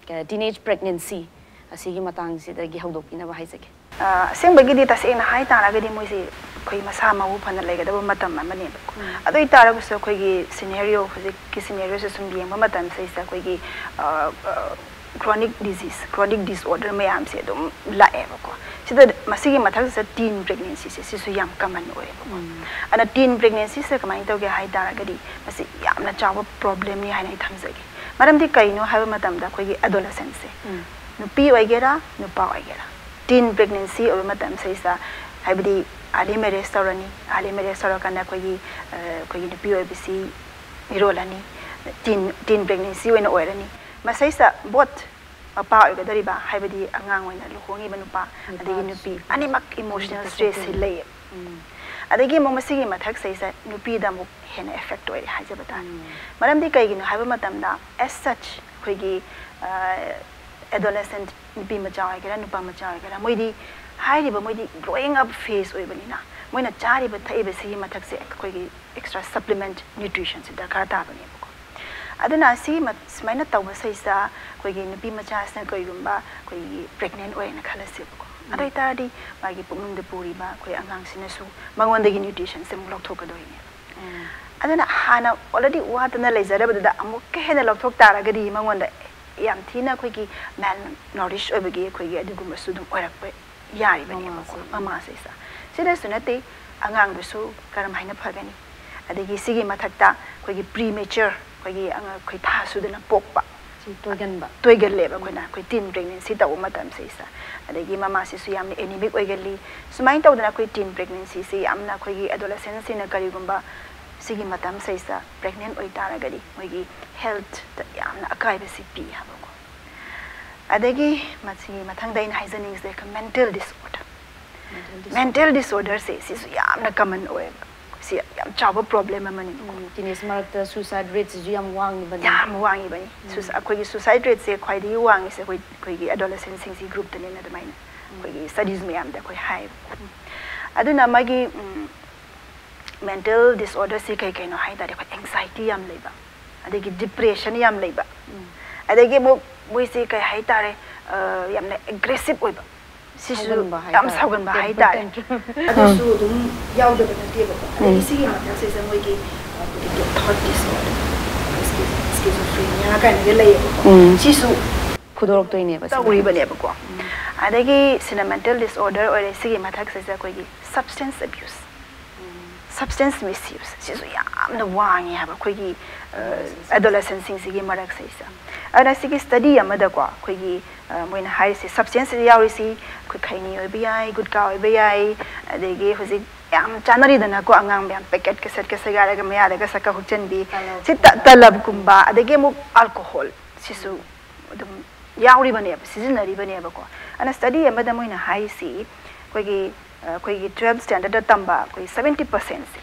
teenage pregnancy ꯑꯁꯤꯒꯤ ꯃꯇꯥꯡꯁꯤꯗꯒꯤ ꯍꯧꯗꯣꯛꯄꯤꯅꯕ ꯍꯥꯏꯖꯒꯦ꯫ ꯑ, ꯑꯁꯦꯡꯕꯒꯤꯗꯤ ꯇꯁꯦꯡꯅ ꯍꯥꯏ ꯇꯥꯔꯒꯗꯤ ꯃꯣꯏꯁꯤ ꯑꯩꯈꯣꯏ ꯃꯁꯥ ꯃꯎ ꯐꯅ ꯂꯩꯒꯗꯕ ꯃꯇꯝ ꯑꯃꯅꯦꯕꯀꯣ꯫ ꯑꯗꯨ ꯑꯣꯏ ꯇꯥꯔꯒꯁꯨ ꯑꯩꯈꯣꯏꯒꯤ scenario, ꯍꯧꯖꯤꯛꯀꯤ scenario ꯁꯦ ꯁꯨꯝ ꯌꯦꯡꯕ ꯃꯇꯝꯁꯤꯗꯩꯁꯤꯗ ꯑꯩꯈꯣꯏꯒꯤ, ꯑ, ꯑ, chronic disease, chronic disorder ꯃꯌꯥꯝꯁꯦ ꯑꯗꯨꯝ ꯂꯥꯛꯑꯦꯕꯀꯣ꯫ ꯁꯤꯗ ꯃꯁꯤꯒꯤ ꯃꯊꯛꯁꯤꯗ teen pregnancy ꯁꯦ ꯁꯤꯁꯨ ꯌꯥꯝ common ꯑꯣꯏꯌꯦꯕꯀꯣ꯫ ꯑꯗꯨꯅ teen pregnancy ꯁꯦ ꯀꯃꯥꯏꯅ ꯇꯧꯒꯦ ꯍꯥꯏ ꯇꯥꯔꯒꯗꯤ ꯃꯁꯤ ꯌꯥꯝꯅ ꯆꯥꯎꯕ problem ꯅꯤ ꯍꯥꯏꯅ ꯑꯩ ꯊꯝꯖꯒꯦ꯫ ꯃꯔꯝꯗꯤ ꯀꯩꯅꯣ ꯍꯥꯏꯕ ꯃꯇꯝꯗ ꯑꯩꯈꯣꯏꯒꯤ adolescent ꯁꯦ, ꯅꯨꯄꯤ ꯑꯣꯏꯒꯦꯔꯥ ꯅꯨꯄꯥ ꯑꯣꯏꯒꯦꯔꯥ, teen pregnancy ꯑꯣꯏꯕ ꯃꯇꯝꯁꯤꯗꯩꯁꯤꯗ, ꯍꯥꯏꯕꯗꯤ early marriage ꯇꯧꯔꯅꯤ, early marriage ꯇꯧꯔꯀꯥꯟꯗ ꯑꯩꯈꯣꯏꯒꯤ, ꯑ, ꯑꯩꯈꯣꯏꯒꯤ ꯅꯨꯄꯤ ꯑꯣꯏꯕꯁꯤ ꯃꯤꯔꯣꯜ ꯑꯅꯤ, teen, teen pregnancy ꯑꯣꯏꯅ ꯑꯣꯏꯔꯅꯤ꯫ ꯃꯁꯩꯁꯤꯗ both ꯃꯄꯥ ꯑꯣꯏꯒꯗꯧꯔꯤꯕ, ꯍꯥꯏꯕꯗꯤ ꯑꯉꯥꯡ ꯑꯣꯏꯅ ꯂꯨꯍꯣꯡꯉꯤꯕ ꯅꯨꯄꯥ ꯑꯗꯒꯤ ꯅꯨꯄꯤ, ꯑꯅꯤꯃꯛ emotional stress ꯁꯤ ꯂꯩꯌꯦꯕ꯫ ꯑꯗꯒꯤ ꯑꯃꯨꯛ ꯃꯁꯤꯒꯤ ꯃꯊꯛꯁꯤꯗꯩꯁꯤꯗ ꯅꯨꯄꯤꯗ ꯑꯃꯨꯛ ꯍꯦꯟꯅ effect ꯑꯣꯏꯔꯦ ꯍꯥꯏꯖꯕ ꯇꯥꯔꯦ꯫ ꯃꯔꯝꯗꯤ ꯀꯩꯒꯤꯅꯣ ꯍꯥꯏꯕ ꯃꯇꯝꯗ, as such, ꯑꯩꯈꯣꯏꯒꯤ, ꯑ, adolescent ꯅꯨꯄꯤ ꯃꯆꯥ ꯑꯣꯏꯒꯦꯔꯥ ꯅꯨꯄꯥ ꯃꯆꯥ ꯑꯣꯏꯒꯦꯔꯥ, ꯃꯣꯏꯗꯤ ꯍꯥꯏꯔꯤꯕ, ꯃꯣꯏꯗꯤ growing up phase ꯑꯣꯏꯕꯅꯤꯅ ꯃꯣꯏꯅ ꯆꯥꯔꯤꯕ ꯊꯛꯏꯕꯁꯤꯒꯤ ꯃꯊꯛꯁꯦ ꯑꯩꯈꯣꯏꯒꯤ extra supplement nutrition ꯁꯦ ꯗꯔꯀꯥꯔ ꯇꯥꯕꯅꯦꯕꯀꯣ꯫ ꯑꯗꯨꯅ ꯁꯤꯒꯤ ꯃ-, ꯁꯨꯃꯥꯏꯅ ꯇꯧꯕꯁꯤꯗꯩꯁꯤꯗ ꯑꯩꯈꯣꯏꯒꯤ ꯅꯨꯄꯤ ꯃꯆꯥꯁꯤꯅ ꯀꯔꯤꯒꯨꯝꯕ ꯑꯩꯈꯣꯏꯒꯤ pregnant ꯑꯣꯏꯔꯦꯅ ꯈꯜꯂꯁꯦꯕꯀꯣ꯫ ꯑꯗꯨ ꯑꯣꯏꯇꯥꯔꯗꯤ ꯃꯥꯒꯤ ꯄꯨꯛꯅꯨꯡꯗ ꯄꯨꯔꯤꯕ ꯑꯩꯈꯣꯏ ꯑꯉꯥꯡꯁꯤꯅꯁꯨ ꯃꯉꯣꯟꯗꯒꯤ nutrition ꯁꯦ ꯑꯃꯨꯛ ꯂꯧꯊꯣꯛꯀꯗꯣꯏꯅꯦꯕ꯫ ꯑꯗꯨꯅ ꯍꯥꯟꯅ already ꯋꯥꯠꯇꯅ ꯂꯩꯖꯔꯕꯗꯨꯗ ꯑꯃꯨꯛꯀ ꯍꯦꯟꯅ ꯂꯧꯊꯣꯛ ꯇꯥꯔꯒꯗꯤ ꯃꯉꯣꯟꯗ ꯌꯥꯝ ꯊꯤꯅ ꯑꯩꯈꯣꯏꯒꯤ ꯃꯦꯜ ꯅꯣꯔꯤꯁ ꯑꯣꯏꯕꯒꯤ ꯑꯩꯈꯣꯏꯒꯤ ꯑꯗꯨꯒꯨꯝꯕꯁꯨ ꯑꯗꯨꯝ ꯑꯣꯏꯔꯛꯄ ꯌꯥꯔꯤꯕꯅꯦꯕꯀꯣ꯫ ꯃꯃꯥꯁꯦ꯫ ꯃꯃꯥꯁꯦ ꯏꯁꯥ꯫ ꯁꯤꯗꯁꯨ ꯅꯠꯇꯦ, ꯑꯉꯥꯡꯗꯨꯁꯨ ꯀꯔꯝꯍꯥꯏꯅ ꯐꯒꯅꯤ? ꯑꯗꯒꯤ ꯁꯤꯒꯤ ꯃꯊꯛꯇ ꯑꯩꯈꯣꯏꯒꯤ ꯄ꯭ꯔꯤ ꯃꯦꯆꯔ, ꯑꯩꯈꯣꯏꯒꯤ ꯑꯉꯥꯡ, ꯑꯩꯈꯣꯏ ꯊꯥ ꯁꯨꯗꯅ ꯄꯣꯛꯄ, ꯁꯤ ꯇꯣꯏꯒꯟꯕ꯫ ꯇꯣꯏꯒꯜꯂꯦꯕ ꯑꯩꯈꯣꯏꯅ, ꯑꯩꯈꯣꯏ ꯇꯤꯟ ꯄ꯭ꯔꯦꯒꯅꯦꯟꯁꯤ ꯇꯧꯕ ꯃꯇꯝꯁꯤꯗꯩꯁꯤꯗ꯫ ꯑꯗꯒꯤ ꯃꯃꯥꯁꯤꯁꯨ ꯌꯥꯝꯅ ꯑꯦꯅꯤꯃꯤꯛ ꯑꯣꯏꯒꯜꯂꯤ꯫ ꯁꯨꯃꯥꯏꯅ ꯇꯧꯗꯅ ꯑꯩꯈꯣꯏ ꯇꯤꯟ ꯄ꯭ꯔꯦꯒꯅꯦꯟꯁꯤꯁꯤ ꯌꯥꯝꯅ ꯑꯩꯈꯣꯏꯒꯤ ꯑꯦꯗꯣꯂꯦꯁꯦꯟꯁꯤꯅ ꯀꯔꯤꯒꯨꯝꯕ ꯁꯤꯒꯤ ꯃꯇꯝꯁꯤꯗꯩꯁꯤꯗ ꯄ꯭ꯔꯦꯒꯅꯦꯟ ꯑꯣꯏꯇꯥꯔꯒꯗꯤ ꯃꯣꯏꯒꯤ ꯍꯦꯜꯠꯇ ꯌꯥꯝꯅ ꯑꯀꯥꯏꯕꯁꯤ ꯄꯤ ꯍꯥꯏꯕꯀꯣ꯫ ꯑꯗꯒꯤ ꯃꯁꯤꯒꯤ ꯃꯊꯪꯗ ꯑꯩꯅ ꯍꯥꯏꯖꯅꯤꯡꯉꯤꯁꯦ ꯃꯦꯟꯇꯦꯜ ꯗꯤꯁꯑꯣꯔꯗꯔ꯫ ꯃꯦꯟꯇꯦꯜ ꯗꯤꯁꯑꯣꯔꯗꯔꯁꯦ ꯁꯤꯁꯨ ꯌꯥꯝꯅ ꯀꯃꯟ ꯑꯣꯏꯌꯦꯕ꯫ ꯁꯤ ꯌꯥꯝ ꯆꯥꯎꯕ ꯄ꯭ꯔꯣꯕ꯭ꯂꯦꯝ ꯑꯃꯅꯤ꯫ ꯎꯝ, ꯇꯤꯅꯦꯖ ꯃꯔꯛꯇ ꯁꯨꯁꯥꯏꯠ ꯔꯦꯠꯁꯤꯁꯨ ꯌꯥꯝ ꯋꯥꯡꯉꯤꯕꯅꯤ꯫ ꯌꯥꯝ ꯋꯥꯡꯉꯤꯕꯅꯤ꯫ ꯎꯝ꯫ ꯁꯨꯁ-, ꯑꯩꯈꯣꯏꯒꯤ ꯁꯨꯁꯥꯏꯠ ꯔꯦꯠꯁꯦ ꯈ꯭ꯋꯥꯏꯗꯒꯤ ꯋꯥꯡꯉꯤꯁꯦ ꯑꯩꯈꯣꯏ, ꯑꯩꯈꯣꯏꯒꯤ ꯑꯦꯗꯣꯂꯦꯁꯦꯟꯁꯤꯡꯁꯤ ꯒ꯭ꯔꯨꯞꯇꯅꯦꯅ ꯑꯗꯨꯃꯥꯏꯅ ꯎꯝ꯫ ꯑꯩꯈꯣꯏꯒꯤ ꯁ꯭ꯇꯗꯤꯁ ꯃꯌꯥꯝꯗ ꯑꯩꯈꯣꯏ ꯍꯥꯏꯌꯦꯕꯀꯣ꯫ ꯎꯝ꯫ ꯑꯗꯨꯅ ꯃꯥꯒꯤ, ꯎꯝ, ꯃꯦꯟꯇꯦꯜ ꯗꯤꯁꯑꯣꯔꯗꯔꯁꯤ ꯀꯩ ꯀꯩꯅꯣ ꯍꯥꯏ ꯇꯥꯔꯗꯤ ꯑꯩꯈꯣꯏ ꯑꯦꯡꯖꯥꯏꯇꯤ ꯌꯥꯝ ꯂꯩꯕ, ꯑꯗꯒꯤ ꯗꯤꯄ꯭ꯔꯦꯁꯟ ꯌꯥꯝ ꯂꯩꯕ, ꯎꯝ꯫ ꯑꯗꯒꯤ ꯑꯃꯨꯛ ꯃꯣꯏꯁꯤ ꯀꯩ ꯍꯥꯏ ꯇꯥꯔꯦ, ꯑ, ꯌꯥꯝꯅ ꯑꯦꯒ꯭ꯔꯦꯁꯤꯞ ꯑꯣꯏꯕ, ꯁꯤꯁꯨ ꯁꯥꯎꯒꯟꯕ ꯌꯥꯝ ꯍꯥꯏꯇꯥꯔꯦ꯫ ꯁꯥꯎꯒꯟꯕ ꯇꯦꯝꯄꯔ ꯍꯥꯏꯇꯥꯔꯦ꯫ ꯇꯦꯟꯇ꯭ꯔꯝ꯫ ꯑꯗꯨꯁꯨ ꯑꯗꯨꯝ ꯌꯥꯎꯗꯕ ꯅꯠꯇꯦꯕꯀꯣ꯫ ꯑꯗꯒꯤ ꯎꯝ꯫ ꯁꯤꯒꯤ ꯃꯊꯛꯁꯤꯗ ꯃꯣꯏꯒꯤ, ꯑ, ꯑꯩꯈꯣꯏꯒꯤ ꯊꯣꯠ ꯗꯤꯁꯑꯣꯔꯗꯔ, ꯁ꯭ꯀꯤꯖꯣꯐ꯭ꯔꯦꯅꯤꯌꯥ ꯀꯥꯏꯅꯒ ꯂꯩꯌꯦꯕꯀꯣ꯫ ꯎꯝ꯫ ꯁꯤꯁꯨ ꯐꯨꯗꯣꯔꯛꯇꯣꯏꯅꯦꯕ ꯁꯤꯅ꯫ ꯇꯧꯔꯤꯕꯅꯦꯕꯀꯣ꯫ ꯎꯝ꯫ ꯑꯗꯒꯤ ꯁꯤꯅ ꯃꯦꯟꯇꯦꯜ ꯗꯤꯁꯑꯣꯔꯗꯔ ꯑꯣꯏꯔꯦ꯫ ꯁꯤꯒꯤ ꯃꯊꯛꯁꯤꯗ ꯑꯩꯈꯣꯏꯒꯤ ꯁꯕꯁꯇꯦꯟꯁ ꯑꯕ꯭ꯌꯨꯁ꯫ ꯎꯝ꯫ ꯁꯕꯁꯇꯦꯟꯁ ꯃꯤꯁꯌꯨꯁ ꯁꯤꯁꯨ ꯌꯥꯝꯅ ꯋꯥꯡꯉꯦ ꯍꯥꯏꯕ ꯑꯩꯈꯣꯏꯒꯤ, ꯑ, ꯑꯗꯣꯂꯦꯁꯦꯟꯁꯤꯡꯁꯤꯒꯤ ꯃꯔꯛꯁꯤꯗꯩꯁꯤꯗ꯫ ꯑꯗꯨꯅ ꯁꯤꯒꯤ ꯁ꯭ꯇꯗꯤ ꯑꯃꯗꯀꯣ ꯑꯩꯈꯣꯏꯒꯤ, ꯑ, ꯃꯣꯏꯅ ꯍꯥꯏꯔꯤꯁꯦ ꯁꯕꯁꯇꯦꯟꯁꯁꯤꯗ ꯌꯥꯎꯔꯤꯁꯤ ꯑꯩꯈꯣꯏ ꯈꯩꯅꯤ ꯑꯣꯏꯕ ꯌꯥꯏ, ꯒꯨꯠꯀꯥ ꯑꯣꯏꯕ ꯌꯥꯏ, ꯑꯗꯒꯤ ꯍꯧꯖꯤꯛ ꯌꯥꯝ ꯆꯥꯅꯔꯤꯗꯅꯀꯣ ꯑꯉꯥꯡ ꯃꯌꯥꯝ ꯄꯦꯀꯦꯠꯀ ꯁꯦꯠꯀ ꯁꯦꯒꯥꯏꯔꯒ ꯃꯌꯥꯗꯒ ꯁꯛꯀ ꯍꯨꯛꯆꯟꯕꯤ, ꯁꯤ ꯇ-, ꯇꯂꯕꯀꯨꯝꯕ꯫ ꯇꯂꯕꯀꯨꯝꯕ, ꯑꯗꯒꯤ ꯑꯃꯨꯛ ꯑꯜꯀꯣꯍꯣꯜ ꯁꯤꯁꯨ ꯑꯗꯨꯝ ꯌꯥꯎꯔꯤꯕꯅꯦꯕ, ꯁꯤꯖꯤꯟꯅꯔꯤꯕꯅꯦꯕꯀꯣ꯫ ꯑꯗꯨꯅ ꯁ꯭ꯇꯗꯤ ꯑꯃꯗ ꯃꯣꯏꯅ ꯍꯥꯏꯔꯤꯁꯤ ꯑꯩꯈꯣꯏꯒꯤ, ꯑ, ꯑꯩꯈꯣꯏꯒꯤ ꯇꯨꯋꯦꯜꯐ ꯁ꯭ꯇꯦꯟꯗꯔꯗ ꯇꯝꯕ ꯑꯩꯈꯣꯏ seventy ꯄꯔꯁꯦꯟꯁꯦ,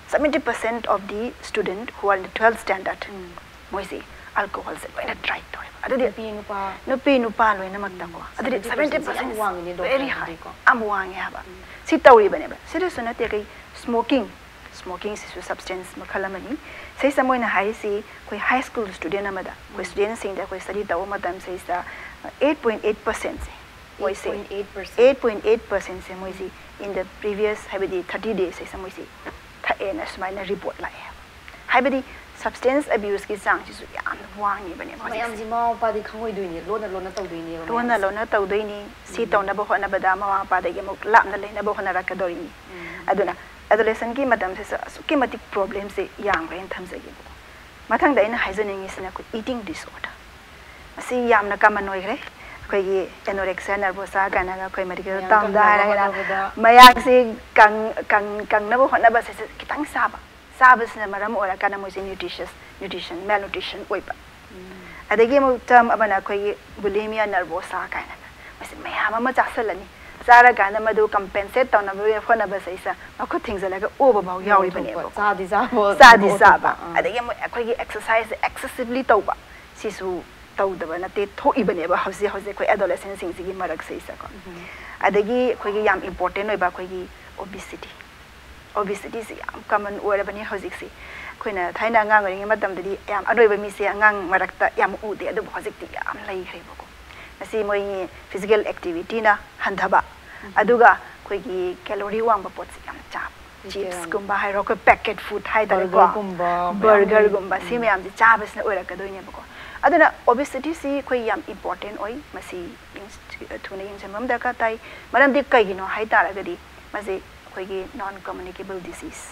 seventy percent of the student who are in the twelfth standard, ꯎꯝ꯫ ꯃꯣꯏꯁꯤ ꯑꯜꯀꯣꯍꯣꯜꯁꯦ ꯂꯣꯏꯅ ꯇ꯭ꯔꯥꯏ ꯇꯧꯔꯦꯕ꯫ ꯑꯗꯨꯗꯤ ꯅꯨꯄꯤ ꯅꯨꯄꯥ꯫ ꯅꯨꯄꯤ ꯅꯨꯄꯥ ꯂꯣꯏꯅꯃꯛꯇꯀꯣ꯫ ꯎꯝ, ꯑꯗꯨꯗꯤ seventy percent ꯁꯦ ꯌꯥꯝ ꯋꯥꯡꯉꯤꯅꯦ, ꯗꯣꯛꯇꯔ, very high, ꯑꯗꯨꯗꯤꯀꯣ꯫ ꯌꯥꯝ ꯋꯥꯡꯉꯦ ꯍꯥꯏꯕ꯫ ꯎꯝ꯫ ꯁꯤ ꯇꯧꯔꯤꯕꯅꯦꯕ꯫ ꯁꯤꯗꯁꯨ ꯅꯠꯇꯦ, ꯑꯩꯈꯣꯏ ꯁ꯭ꯃꯣꯀꯤꯡ, ꯁ꯭ꯃꯣꯀꯤꯡꯁꯤꯁꯨ ꯁꯕꯁꯇꯦꯟꯁ ꯃꯈꯜ ꯑꯃꯅꯤ꯫ ꯁꯤꯁꯤꯗ ꯃꯣꯏꯅ ꯍꯥꯏꯔꯤꯁꯤ ꯑꯩꯈꯣꯏ ꯍꯥꯏ ꯁ꯭ꯀꯨꯜ ꯁ꯭ꯇꯨꯗꯦꯟ ꯑꯃꯗ, ꯑꯩꯈꯣꯏ ꯎꯝ꯫ ꯁ꯭ꯇꯨꯗꯦꯟꯁꯤꯡꯗ ꯑꯩꯈꯣꯏ ꯁ꯭ꯇꯗꯤ ꯇꯧꯕ ꯃꯇꯝꯁꯤꯗ eight point eight percent ꯁꯦ ꯃꯣꯏꯁꯦ, eight point eight percent꯫ Eight point eight percent ꯁꯦ ꯃꯣꯏꯁꯤ in the previous, ꯍꯥꯏꯕꯗꯤ thirty days ꯁꯤꯗ ꯃꯣꯏꯁꯤ ꯊꯛꯑꯦꯅ ꯁꯨꯃꯥꯏꯅ ꯔꯤꯄꯣꯔꯠ ꯂꯥꯛꯑꯦ꯫ ꯍꯥꯏꯕꯗꯤ substance abuseꯀꯤ ꯆꯥꯡꯁꯤꯁꯨ ꯌꯥꯝꯅ ꯋꯥꯡꯉꯤꯕꯅꯦꯕ ꯍꯧꯖꯤꯛꯁꯦ꯫ ꯃꯌꯥꯝꯁꯤ ꯃꯃꯥ ꯃꯄꯥꯗꯤ ꯈꯪꯉꯣꯏꯗꯣꯏꯅꯦ, ꯂꯣꯟꯅ ꯂꯣꯟꯅ ꯇꯧꯗꯣꯏꯅꯦꯕ ꯂꯣꯟꯅ ꯃꯌꯥꯝꯁꯦ꯫ ꯂꯣꯟꯅ ꯇꯧꯗꯣꯏꯅꯤ꯫ ꯁꯤ ꯇꯧꯅꯕ ꯍꯣꯠꯅꯕꯗ ꯃꯃꯥ ꯃꯄꯥꯗꯒꯤ ꯑꯃꯨꯛ ꯂꯥꯞꯅ ꯂꯩꯅꯕ ꯍꯣꯠꯅꯔꯛꯀꯗꯧꯔꯤꯅꯤ꯫ ꯑꯗꯨꯅ adolescentꯀꯤ ꯃꯇꯝꯁꯤꯁꯨ ꯑꯁꯨꯛꯀꯤ ꯃꯇꯤꯛ problemꯁꯦ ꯌꯥꯝꯈ꯭ꯔꯦꯅ ꯊꯝꯖꯒꯦꯕꯀꯣ꯫ ꯃꯊꯪꯗ ꯑꯩꯅ ꯍꯥꯏꯖꯅꯤꯡꯉꯤꯁꯤꯅ ꯑꯩꯈꯣꯏ eating disorder꯫ ꯃꯁꯤ ꯌꯥꯝꯅ common ꯑꯣꯏꯈ꯭ꯔꯦ꯫ ꯑꯩꯈꯣꯏꯒꯤ anorexia nervosa ꯀꯥꯏꯅꯒ ꯑꯩꯈꯣꯏ medical ꯃꯌꯥꯝ termꯗ ꯀꯪꯅꯕ ꯍꯥꯏꯔꯒꯅ ꯍꯣꯠꯅꯕꯗ꯫ ꯃꯌꯥꯡꯁꯤ ꯀꯪ- ꯀꯪ- ꯀꯪꯅꯕ ꯍꯣꯠꯅꯕꯁꯦ ꯈꯤꯇꯪ ꯆꯥꯕ, ꯆꯥꯕꯁꯤꯅ ꯃꯔꯝ ꯑꯣꯏꯔꯀꯥꯟꯗ ꯃꯣꯏꯁꯦ nutritious nutrition malnutrition ꯑꯣꯏꯕ꯫ ꯑꯗꯒꯤ ꯑꯃꯨꯛ term ꯑꯃꯅ ꯑꯩꯈꯣꯏꯒꯤ bulimia nervosa ꯀꯥꯏꯅꯒ, ꯃꯁꯤ ꯃꯌꯥꯝ ꯑꯃ ꯆꯥꯁꯤꯜꯂꯅꯤ, ꯆꯥꯔꯀꯥꯟꯗ ꯃꯗꯨ compensate ꯇꯧꯅꯕ ꯍꯣꯠꯅꯕꯁꯤꯗ ꯃꯈꯨꯠ ꯊꯤꯡꯖꯤꯜꯂꯒ ꯑꯣꯕ ꯐꯥꯎ ꯌꯥꯎꯔꯤꯕꯅꯦꯕꯀꯣ꯫ ꯆꯥꯗꯤ ꯆꯥꯕ ꯆꯥꯗꯤ ꯑꯣꯠꯄ꯫ ꯆꯥꯕ꯫ ꯑꯥ꯫ ꯑꯗꯒꯤ ꯑꯃꯨꯛ ꯑꯩꯈꯣꯏꯒꯤ exercise excessively ꯇꯧꯕ, ꯁꯤꯁꯨ ꯇꯧꯗꯕ ꯅꯠꯇꯦ, ꯊꯣꯛꯏꯕꯅꯦꯕ ꯍꯧꯖꯤꯛ ꯍꯧꯖꯤꯛ ꯑꯩꯈꯣꯏ adolescentꯁꯤꯡꯁꯤꯒꯤ ꯃꯔꯛꯁꯤꯗ꯫ ꯑꯗꯒꯤ ꯑꯩꯈꯣꯏꯒꯤ ꯌꯥꯝ important ꯑꯣꯏꯕ ꯑꯩꯈꯣꯏꯒꯤ obesity꯫ Obesityꯁꯤ ꯌꯥꯝ common ꯑꯣꯏꯔꯕꯅꯤ ꯍꯧꯖꯤꯛꯁꯤ꯫ ꯑꯩꯈꯣꯏꯅ ꯊꯥꯏꯅ ꯑꯉꯥꯡ ꯑꯣꯏꯔꯤꯉꯩ ꯃꯇꯝꯗꯗꯤ ꯌꯥꯝ ꯑꯅꯣꯏꯕ ꯃꯤꯁꯦ ꯑꯉꯥꯡ ꯃꯔꯛꯇ ꯌꯥꯝ ꯎꯗꯦ, ꯑꯗꯨꯕꯨ ꯍꯧꯖꯤꯛꯇꯤ ꯌꯥꯝ ꯂꯩꯈ꯭ꯔꯦꯕꯀꯣ꯫ ꯃꯁꯤ ꯃꯣꯏꯒꯤ physical activityꯅ ꯍꯟꯊꯕ, ꯑꯗꯨꯒ ꯑꯩꯈꯣꯏꯒꯤ calorie ꯋꯥꯡꯕ ꯄꯣꯠꯁꯤ ꯌꯥꯝ ꯆꯥꯕ꯫ ꯆꯤꯞꯁ Chipsꯀꯨꯝꯕ ꯍꯥꯏꯔꯣ, ꯑꯩꯈꯣꯏ packet food ꯍꯥꯏꯇꯥꯔꯦꯀꯣ, Burgerꯒꯨꯝꯕ ꯃꯌꯥꯝ burgerꯒꯨꯝꯕ, ꯁꯤ ꯃꯌꯥꯝꯁꯤ ꯆꯥꯕꯁꯤꯅ ꯑꯣꯏꯔꯛꯀꯗꯣꯏꯅꯦꯕꯀꯣ꯫ ꯑꯗꯨꯅ obesityꯁꯤ ꯑꯩꯈꯣꯏ ꯌꯥꯝ important ꯑꯣꯏ꯫ ꯃꯁꯤ ꯌꯦꯡ- ꯊꯨꯅ ꯌꯦꯡꯁꯤꯟꯕ ꯑꯃ ꯗꯔꯀꯥꯔ ꯇꯥꯏ꯫ ꯃꯔꯝꯗꯤ ꯀꯩꯒꯤꯅꯣ ꯍꯥꯏ ꯇꯥꯔꯒꯗꯤ ꯃꯁꯤ ꯑꯩꯈꯣꯏꯒꯤ non communicable disease,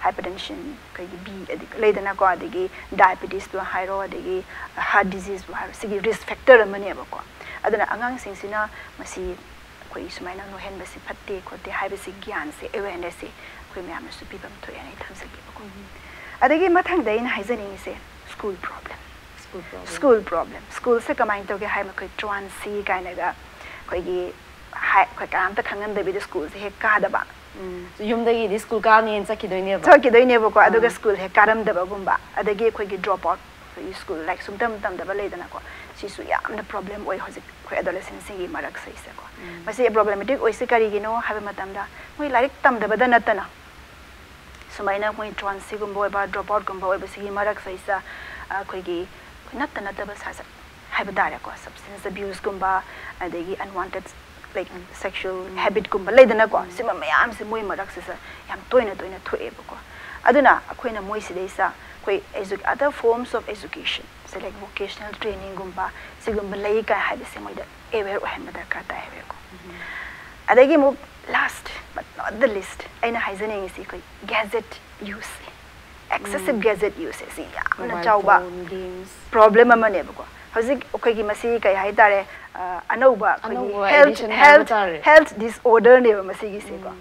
hypertension, ꯑꯩꯈꯣꯏꯒꯤ B ꯑꯗꯒꯤ ꯂꯩꯗꯅꯀꯣ, ꯑꯗꯒꯤ diabetesꯇꯨ ꯍꯥꯏꯔꯣ, ꯑꯗꯒꯤ heart diseaseꯕꯨ ꯍꯥꯏꯔꯣ, ꯁꯤꯒꯤ risk factor ꯑꯃꯅꯦꯕꯀꯣ꯫ ꯑꯗꯨꯅ ꯑꯉꯥꯡꯁꯤꯡꯁꯤꯅ ꯃꯁꯤ ꯑꯩꯈꯣꯏ ꯁꯨꯃꯥꯏꯅ ꯅꯣꯏꯍꯟꯕꯁꯤ ꯐꯠꯇꯦ ꯈꯣꯠꯇꯦ ꯍꯥꯏꯕꯁꯤ ꯒ꯭ꯌꯥꯟꯁꯦ, awarenessꯁꯦ ꯑꯩꯈꯣꯏ ꯃꯌꯥꯝꯅꯁꯨ ꯄꯤꯕ ꯑꯃ ꯊꯣꯛꯑꯦꯅ ꯑꯩ ꯊꯝꯖꯒꯦꯕꯀꯣ꯫ ꯑꯗꯒꯤ ꯃꯊꯪꯗ ꯑꯩꯅ ꯍꯥꯏꯖꯅꯤꯡꯉꯤꯁꯦ school problem꯫ School problem꯫ School problem꯫ Schoolꯁꯦ ꯀꯃꯥꯏꯅ ꯇꯧꯒꯦ ꯍꯥꯏꯕ, ꯑꯩꯈꯣꯏ truancy ꯀꯥꯏꯅꯒ ꯑꯩꯈꯣꯏꯒꯤ ꯍꯥꯏ-, ꯑꯩꯈꯣꯏ ꯀꯅꯥꯝꯇ ꯈꯪꯍꯟꯗꯕꯤꯗ schoolꯁꯦ ꯍꯦꯛ ꯀꯥꯗꯕ꯫ ꯎꯝ꯫ ꯌꯨꯝꯗꯒꯤꯗꯤ school ꯀꯥꯅꯤꯅ ꯆꯠꯈꯤꯗꯣꯏꯅꯦꯕ꯫ ꯆꯠꯈꯤꯗꯣꯏꯅꯦꯕꯀꯣ꯫ ꯑꯗꯨꯒ ꯑꯥ꯫ School ꯍꯦꯛ ꯀꯥꯔꯝꯗꯕꯒꯨꯝꯕ, ꯑꯗꯒꯤ ꯑꯩꯈꯣꯏꯒꯤ drop out, ꯑꯩꯈꯣꯏꯒꯤ school ꯂꯥꯏꯔꯤꯛ ꯁꯨꯝꯇꯝ ꯇꯝꯗꯕ ꯂꯩꯗꯅꯀꯣ, ꯁꯤꯁꯨ ꯌꯥꯝꯅ problem ꯑꯣꯏ ꯍꯧꯖꯤꯛ ꯑꯩꯈꯣꯏ adolescentꯁꯤꯡꯒꯤ ꯃꯔꯛꯁꯤꯗꯀꯣ꯫ ꯃꯁꯤ problematic ꯑꯣꯏꯁꯤ ꯀꯔꯤꯒꯤꯅꯣ ꯍꯥꯏꯕ ꯃꯇꯝꯗ, ꯃꯣꯏ ꯂꯥꯏꯔꯤꯛ ꯇꯝꯗꯕꯗ ꯅꯠꯇꯅ ꯁꯨꯃꯥꯏꯅ ꯃꯣꯏ truancyꯒꯨꯝꯕ ꯑꯣꯏꯕ, drop outꯀꯨꯝꯕ ꯑꯣꯏꯕꯁꯤꯒꯤ ꯃꯔꯛꯁꯤꯗ ꯑꯩꯈꯣꯏꯒꯤ ꯅꯠꯇ ꯅꯠꯇꯕ ꯁꯥꯖꯠ ꯍꯥꯏꯕ ꯇꯥꯔꯦꯀꯣ, substance abuseꯀꯨꯝꯕ, ꯑꯗꯒꯤ unwanted, like, sexual habitꯀꯨꯝꯕ ꯂꯩꯗꯅꯀꯣ, ꯁꯤꯒꯨꯝꯕ ꯃꯌꯥꯝꯁꯦ ꯃꯣꯏ ꯃꯔꯛꯁꯤꯗ ꯌꯥꯝ ꯇꯣꯏꯅ ꯇꯣꯏꯅ ꯊꯣꯛꯑꯦꯕꯀꯣ꯫ ꯑꯗꯨꯅ ꯑꯩꯈꯣꯏꯅ ꯃꯣꯏꯁꯤꯗꯩꯁꯤꯗ ꯑꯩꯈꯣꯏ edu other forms of education, say like vocational trainingꯒꯨꯝꯕ ꯁꯤꯒꯨꯝꯕ ꯂꯩ ꯀꯥꯏ ꯍꯥꯏꯕꯁꯦ ꯃꯣꯏꯗ aware ꯑꯣꯏꯍꯟꯕ ꯗꯔꯀꯥꯔ ꯇꯥꯏ ꯍꯥꯏꯕꯀꯣ꯫ ꯑꯗꯒꯤ ꯑꯃꯨꯛ last but not the least ꯑꯩꯅ ꯍꯥꯏꯖꯅꯤꯡꯉꯤꯁꯤ ꯑꯩꯈꯣꯏ gadget use, excessive gadget use ꯁꯤ ꯌꯥꯝꯅ ꯆꯥꯎꯕ problem ꯑꯃꯅꯦꯕꯀꯣ꯫ ꯍꯧꯖꯤꯛ ꯑꯩꯈꯣꯏꯒꯤ ꯃꯁꯤ ꯀꯩ ꯍꯥꯏꯇꯥꯔꯦ, ꯑ, ꯑꯅꯧꯕ ꯑꯩꯈꯣꯏꯒꯤ ꯑꯅꯧꯕ health addiction ꯍꯥꯏꯕ health ꯇꯥꯔꯦ꯫ Health disorderꯅꯦꯕ ꯃꯁꯤꯒꯤꯁꯦꯀꯣ꯫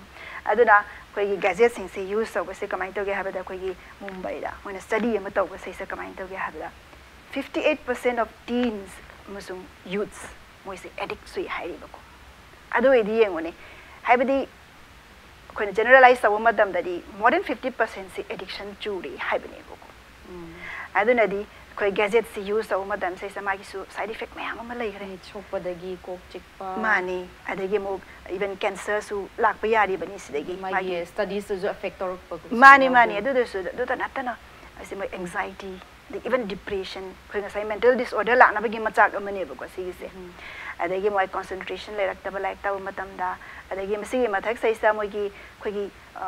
ꯑꯗꯨꯅ ꯑꯩꯈꯣꯏꯒꯤ gadgetꯁꯤꯡꯁꯤ use ꯇꯧꯕꯁꯦ ꯀꯃꯥꯏꯅ ꯇꯧꯒꯦ ꯍꯥꯏꯕꯗ ꯑꯩꯈꯣꯏꯒꯤ ꯃꯨꯝꯕꯩꯗ ꯃꯣꯏꯅ study ꯑꯃ ꯇꯧꯕꯁꯤꯗ ꯀꯃꯥꯏꯅ ꯇꯧꯒꯦ ꯍꯥꯏꯕꯗ fifty eight percent of teens ꯑꯃꯁꯨꯡ youths ꯃꯣꯏꯁꯦ addict ꯆꯨꯏ ꯍꯥꯏꯔꯤꯕꯀꯣ꯫ ꯑꯗꯨ ꯑꯣꯏꯗꯤ ꯌꯦꯡꯉꯨꯅꯦ, ꯍꯥꯏꯕꯗꯤ ꯑꯩꯈꯣꯏꯅ generalize ꯇꯧꯕ ꯃꯇꯝꯗꯗꯤ more than fifty percentꯁꯤ addiction ꯆꯨꯔꯤ ꯍꯥꯏꯕꯅꯦꯕꯀꯣ꯫ ꯑꯗꯨꯅꯗꯤ ꯑꯩꯈꯣꯏ gadgetꯁꯤ use ꯇꯧꯕ ꯃꯇꯝꯁꯤꯗꯩꯁꯤꯗ ꯃꯥꯒꯤꯁꯨ side effect ꯃꯌꯥꯝ ꯑꯃ ꯂꯩꯈ꯭ꯔꯦ꯫ ꯃꯤꯠ ꯁꯣꯛꯄꯗꯒꯤ ꯀꯣꯛ ꯆꯤꯛꯄ꯫ ꯃꯥꯅꯤ, ꯑꯗꯒꯤ ꯑꯃꯨꯛ even cancerꯁꯨ ꯂꯥꯛꯄ ꯌꯥꯔꯤꯕꯅꯤ ꯁꯤꯗꯒꯤ꯫ ꯃꯥꯒꯤ ꯃꯥꯒꯤ studiesꯇꯁꯨ affect ꯇꯧꯔꯛꯄꯒꯨꯝꯕꯁꯨ ꯃꯥꯅꯤ, ꯃꯥꯅꯤ꯫ ꯌꯥꯎꯗꯣꯏꯅꯤ꯫ ꯑꯗꯨꯗꯁꯨ ꯑꯗꯨꯇ ꯅꯠꯇꯅ ꯑꯁꯤ ꯃꯣꯏ anxiety, ꯑꯗꯒꯤ even depression, ꯑꯩꯈꯣꯏ ꯉꯁꯥꯏ mental disorder ꯂꯥꯛꯅꯕꯒꯤ ꯃꯆꯥꯛ ꯑꯃꯅꯦꯕꯀꯣ ꯁꯤꯒꯤꯁꯦ꯫ ꯑꯗꯒꯤ ꯃꯣꯏ concentration ꯂꯩꯔꯛꯇꯕ ꯂꯥꯏꯔꯤꯛ ꯇꯧꯕ ꯃꯇꯝꯗ, ꯑꯗꯒꯤ ꯃꯁꯤꯒꯤ ꯃꯊꯛꯁꯤꯗꯩꯁꯤꯗ ꯃꯣꯏꯒꯤ ꯑꯩꯈꯣꯏꯒꯤ, ꯑ,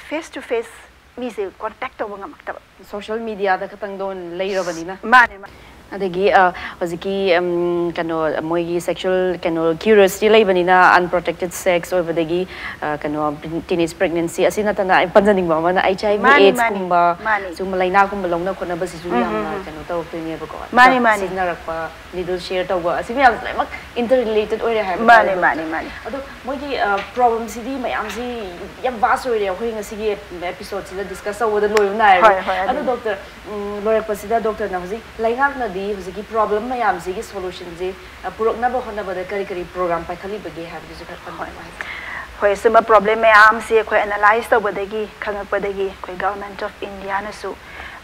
face to face ꯃꯤꯁꯦ contact ꯇꯧꯕ ꯉꯝꯃꯛꯇꯕ꯫ Social mediaꯗ ꯈꯛꯇꯪꯗ ꯑꯣꯏꯅ ꯂꯩꯔꯕꯅꯤꯅ꯫ ꯃꯥꯅꯦ, ꯃꯥꯅꯦ꯫ ꯑꯗꯒꯤ, ꯑ, ꯍꯧꯖꯤꯛꯀꯤ, ꯎꯝ, ꯀꯩꯅꯣ, ꯃꯣꯏꯒꯤ sexual, ꯀꯩꯅꯣ, curiosity ꯂꯩꯕꯅꯤꯅ unprotected sex ꯑꯣꯏꯕꯗꯒꯤ, ꯑ, ꯀꯩꯅꯣ, teenage pregnancy, ꯑꯁꯤ ꯅꯠꯇꯅ ꯑꯩ ꯄꯟꯖꯅꯤꯡꯕ ꯑꯃꯅ HIV ꯃꯥꯅꯦ, ꯃꯥꯅꯦ, AIDSꯀꯨꯝꯕ, ꯃꯥꯅꯦ꯫ ꯁꯤꯒꯨꯝꯕ ꯂꯥꯏꯅꯥꯒꯨꯝꯕ ꯂꯧꯅ ꯈꯣꯠꯅꯕꯁꯤꯁꯨ ꯎꯝ, ꯌꯥꯝꯅ ꯎꯝ, ꯎꯝ꯫ ꯀꯩꯅꯣ ꯇꯧꯔꯛꯇꯣꯏꯅꯦꯕꯀꯣ꯫ ꯃꯥꯅꯦ, drug ꯃꯥꯅꯦ꯫ ꯁꯤꯖꯤꯟꯅꯔꯛꯄ, needle share ꯇꯧꯕ, ꯑꯁꯤ ꯃꯌꯥꯝꯁꯦ ꯂꯣꯏꯅꯃꯛ interrelated ꯑꯣꯏꯔꯦ ꯍꯥꯏꯕ ꯃꯥꯅꯦ, ꯇꯥꯔꯦ, ꯃꯥꯅꯦ, doctor꯫ ꯃꯥꯅꯦ꯫ ꯑꯗꯣ ꯃꯣꯏꯒꯤ, ꯑ, problemꯁꯤꯗꯤ ꯃꯌꯥꯝꯁꯤ ꯌꯥꯝ vast ꯑꯣꯏꯔꯦ, ꯑꯩꯈꯣꯏ ꯉꯁꯤꯒꯤ episodeꯁꯤꯗ discuss ꯇꯧꯕꯗ ꯂꯣꯏꯕ ꯅꯥꯏꯔꯣꯏ꯫ ꯍꯣꯏ, ꯍꯣꯏ, ꯑꯗꯣ ꯑꯗꯨꯅꯤ꯫ Doctor, ꯎꯝ, ꯂꯣꯏꯔꯛꯄꯁꯤꯗ doctorꯅ ꯍꯧꯖꯤꯛ ꯂꯩꯉꯥꯛꯅꯗꯤ ꯍꯧꯖꯤꯛꯀꯤ problem ꯃꯌꯥꯝꯁꯤꯒꯤ solutionꯁꯦ, ꯑ, ꯄꯨꯔꯛꯅꯕ ꯍꯣꯠꯅꯕꯗ ꯀꯔꯤ ꯀꯔꯤ program ꯄꯥꯏꯈꯠꯂꯤꯕꯒꯦ ꯍꯥꯏꯕꯗꯨꯁꯨ ꯈꯔ ꯍꯣꯏ꯫ ꯄꯟꯕꯤꯌꯨ ꯍꯥꯏꯖꯒꯦ꯫ ꯍꯣꯏ, ꯁꯨꯝꯕ problem ꯃꯌꯥꯝꯁꯤ ꯑꯩꯈꯣꯏ analyze ꯇꯧꯕꯗꯒꯤ ꯈꯪꯉꯛꯄꯗꯒꯤ ꯑꯩꯈꯣꯏ Government of Indiaꯅꯁꯨ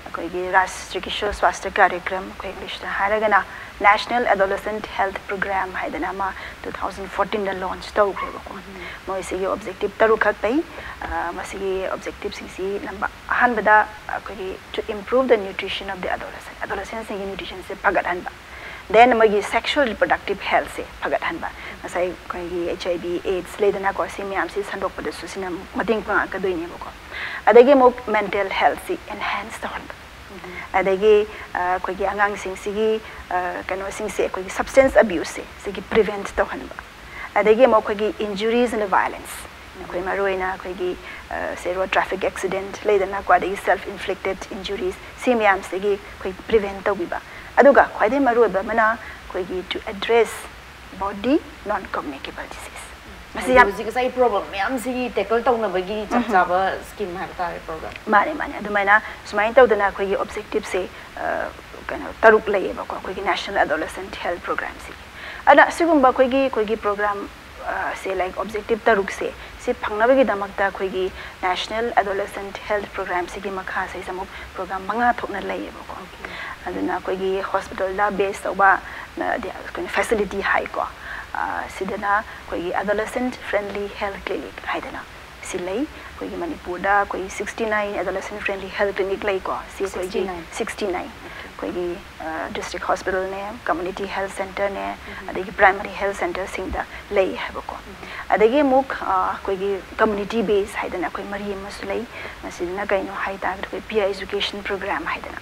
ꯑꯩꯈꯣꯏꯒꯤ ꯔꯥꯁꯇ꯭ꯔꯤꯌ ꯀꯤꯁꯣꯔ ꯁ꯭ꯋꯥꯁꯊ꯭ꯌ ꯀꯥꯔꯌꯀ꯭ꯔꯝ, ꯑꯩꯈꯣꯏ Englishꯇ ꯍꯥꯏꯔꯒꯅ National Adolescent Health Program ꯍꯥꯏꯗꯅ ꯑꯃ two thousand fourteenꯗ launch ꯇꯧꯈ꯭ꯔꯦꯕꯀꯣ꯫ ꯎꯝ꯫ ꯃꯣꯏꯁꯤꯒꯤ objective ꯇꯔꯨꯛꯈꯛ ꯂꯩ꯫ ꯑ, ꯃꯁꯤꯒꯤ objectiveꯁꯤꯡꯁꯤ number, ꯑꯍꯥꯟꯕꯗ ꯑꯩꯈꯣꯏꯒꯤ to improve the nutrition of the adolescent, adolescentꯁꯤꯡꯒꯤ nutritionꯁꯦ ꯐꯒꯠꯍꯟꯕ꯫ Then ꯃꯣꯏꯒꯤ sexual reproductive healthꯁꯦ ꯐꯒꯠꯍꯟꯕ꯫ ꯉꯁꯥꯏ ꯑꯩꯈꯣꯏꯒꯤ HIV AIDS ꯂꯩꯗꯅꯀꯣ, ꯁꯤ ꯃꯌꯥꯝꯁꯤ ꯁꯟꯗꯣꯛꯄꯗꯁꯨ ꯁꯤꯅ ꯃꯇꯦꯡ ꯄꯥꯡꯉꯛꯀꯗꯣꯏꯅꯦꯕꯀꯣ꯫ ꯑꯗꯒꯤ ꯑꯃꯨꯛ mental healthꯁꯤ enhance ꯇꯧꯍꯟꯕ꯫ ꯑꯗꯒꯤ ꯑ, ꯑꯩꯈꯣꯏꯒꯤ ꯑꯉꯥꯡꯁꯤꯡꯁꯤꯒꯤ ꯑ, ꯀꯩꯅꯣꯁꯤꯡꯁꯦ, ꯑꯩꯈꯣꯏꯒꯤ substance abuseꯁꯦ ꯁꯤꯒꯤ prevent ꯇꯧꯍꯟꯕ꯫ ꯑꯗꯒꯤ ꯑꯃꯨꯛ ꯑꯩꯈꯣꯏꯒꯤ injuries and violence, ꯑꯩꯈꯣꯏ ꯃꯔꯨꯑꯣꯏꯅ ꯑꯩꯈꯣꯏꯒꯤ ꯑ, say road traffic accident ꯂꯩꯗꯅꯀꯣ, ꯑꯗꯒꯤ self inflicted injuries, ꯁꯤ ꯃꯌꯥꯝꯁꯤꯗꯒꯤ ꯑꯩꯈꯣꯏ prevent ꯇꯧꯕꯤꯕ꯫ ꯑꯗꯨꯒ ꯈ꯭ꯋꯥꯏꯗꯒꯤ ꯃꯔꯨꯑꯣꯏꯕ ꯑꯃꯅ ꯑꯩꯈꯣꯏꯒꯤ to address body non communicable disease꯫ ꯃꯁꯤ ꯍꯥꯏꯗꯤ ꯌꯥꯝ ꯍꯧꯖꯤꯛ ꯉꯁꯥꯏ problem ꯃꯌꯥꯝꯁꯤꯒꯤ tackle ꯇꯧꯅꯕꯒꯤ ꯆꯞ ꯆꯥꯕ scheme ꯍꯥꯏꯕ ꯇꯥꯔꯦ, program꯫ ꯃꯥꯅꯦ ꯃꯥꯅꯦ ꯑꯗꯨꯃꯥꯏꯅ ꯁꯨꯃꯥꯏꯅ ꯇꯧꯗꯅ ꯑꯩꯈꯣꯏꯒꯤ objectiveꯁꯦ ꯑ, ꯀꯩꯅꯣ ꯇꯔꯨꯛ ꯂꯩꯌꯦꯕꯀꯣ, ꯑꯩꯈꯣꯏꯒꯤ National Adolescent Health Programꯁꯤꯒꯤ꯫ ꯑꯗ ꯑꯁꯤꯒꯨꯝꯕ ꯑꯩꯈꯣꯏꯒꯤ ꯑꯩꯈꯣꯏꯒꯤ program ꯑ, ꯁꯦ, like objective ꯇꯔꯨꯛꯁꯦ, ꯁꯤ ꯐꯪꯅꯕꯒꯤꯗꯃꯛꯇ ꯑꯩꯈꯣꯏꯒꯤ National Adolescent Health Programꯁꯤꯒꯤ ꯃꯈꯥꯁꯤꯗ ꯑꯃꯨꯛ program ꯃꯉꯥ ꯊꯣꯛꯅ ꯂꯩꯌꯦꯕꯀꯣ꯫ ꯑꯗꯨꯅ ꯑꯩꯈꯣꯏꯒꯤ hospitalꯗ base ꯇꯧꯕ ꯅ-, ꯗꯤ-, ꯑꯩꯈꯣꯏꯅ facility ꯍꯥꯏꯀꯣ꯫ ꯑ, ꯁꯤꯗꯅ ꯑꯩꯈꯣꯏꯒꯤ adolescent friendly health clinic ꯍꯥꯏꯗꯅ ꯁꯤ ꯂꯩ꯫ ꯑꯩꯈꯣꯏꯒꯤ ꯃꯅꯤꯄꯨꯔꯗ ꯑꯩꯈꯣꯏ sixty nine adolescent friendly health clinic ꯂꯩꯀꯣ꯫ ꯁꯤ ꯑꯩꯈꯣꯏꯒꯤ Sixty nine. Sixty nine, ꯑꯩꯈꯣꯏꯒꯤ ꯑ, district hospitalꯅꯦ, community health centreꯅꯦ, ꯑꯗꯒꯤ primary health centreꯁꯤꯡꯗ ꯂꯩ ꯍꯥꯏꯕꯀꯣ꯫ ꯑꯗꯒꯤ ꯑꯃꯨꯛ ꯑ, ꯑꯩꯈꯣꯏꯒꯤ community base ꯍꯥꯏꯗꯅ ꯑꯩꯈꯣꯏ ꯃꯔꯤ ꯑꯃꯁꯨ ꯂꯩ꯫ ꯃꯁꯤꯗꯅ ꯀꯩꯅꯣ ꯍꯥꯏ ꯇꯥꯔꯒꯗꯤ ꯑꯩꯈꯣꯏ peer education program ꯍꯥꯏꯗꯅ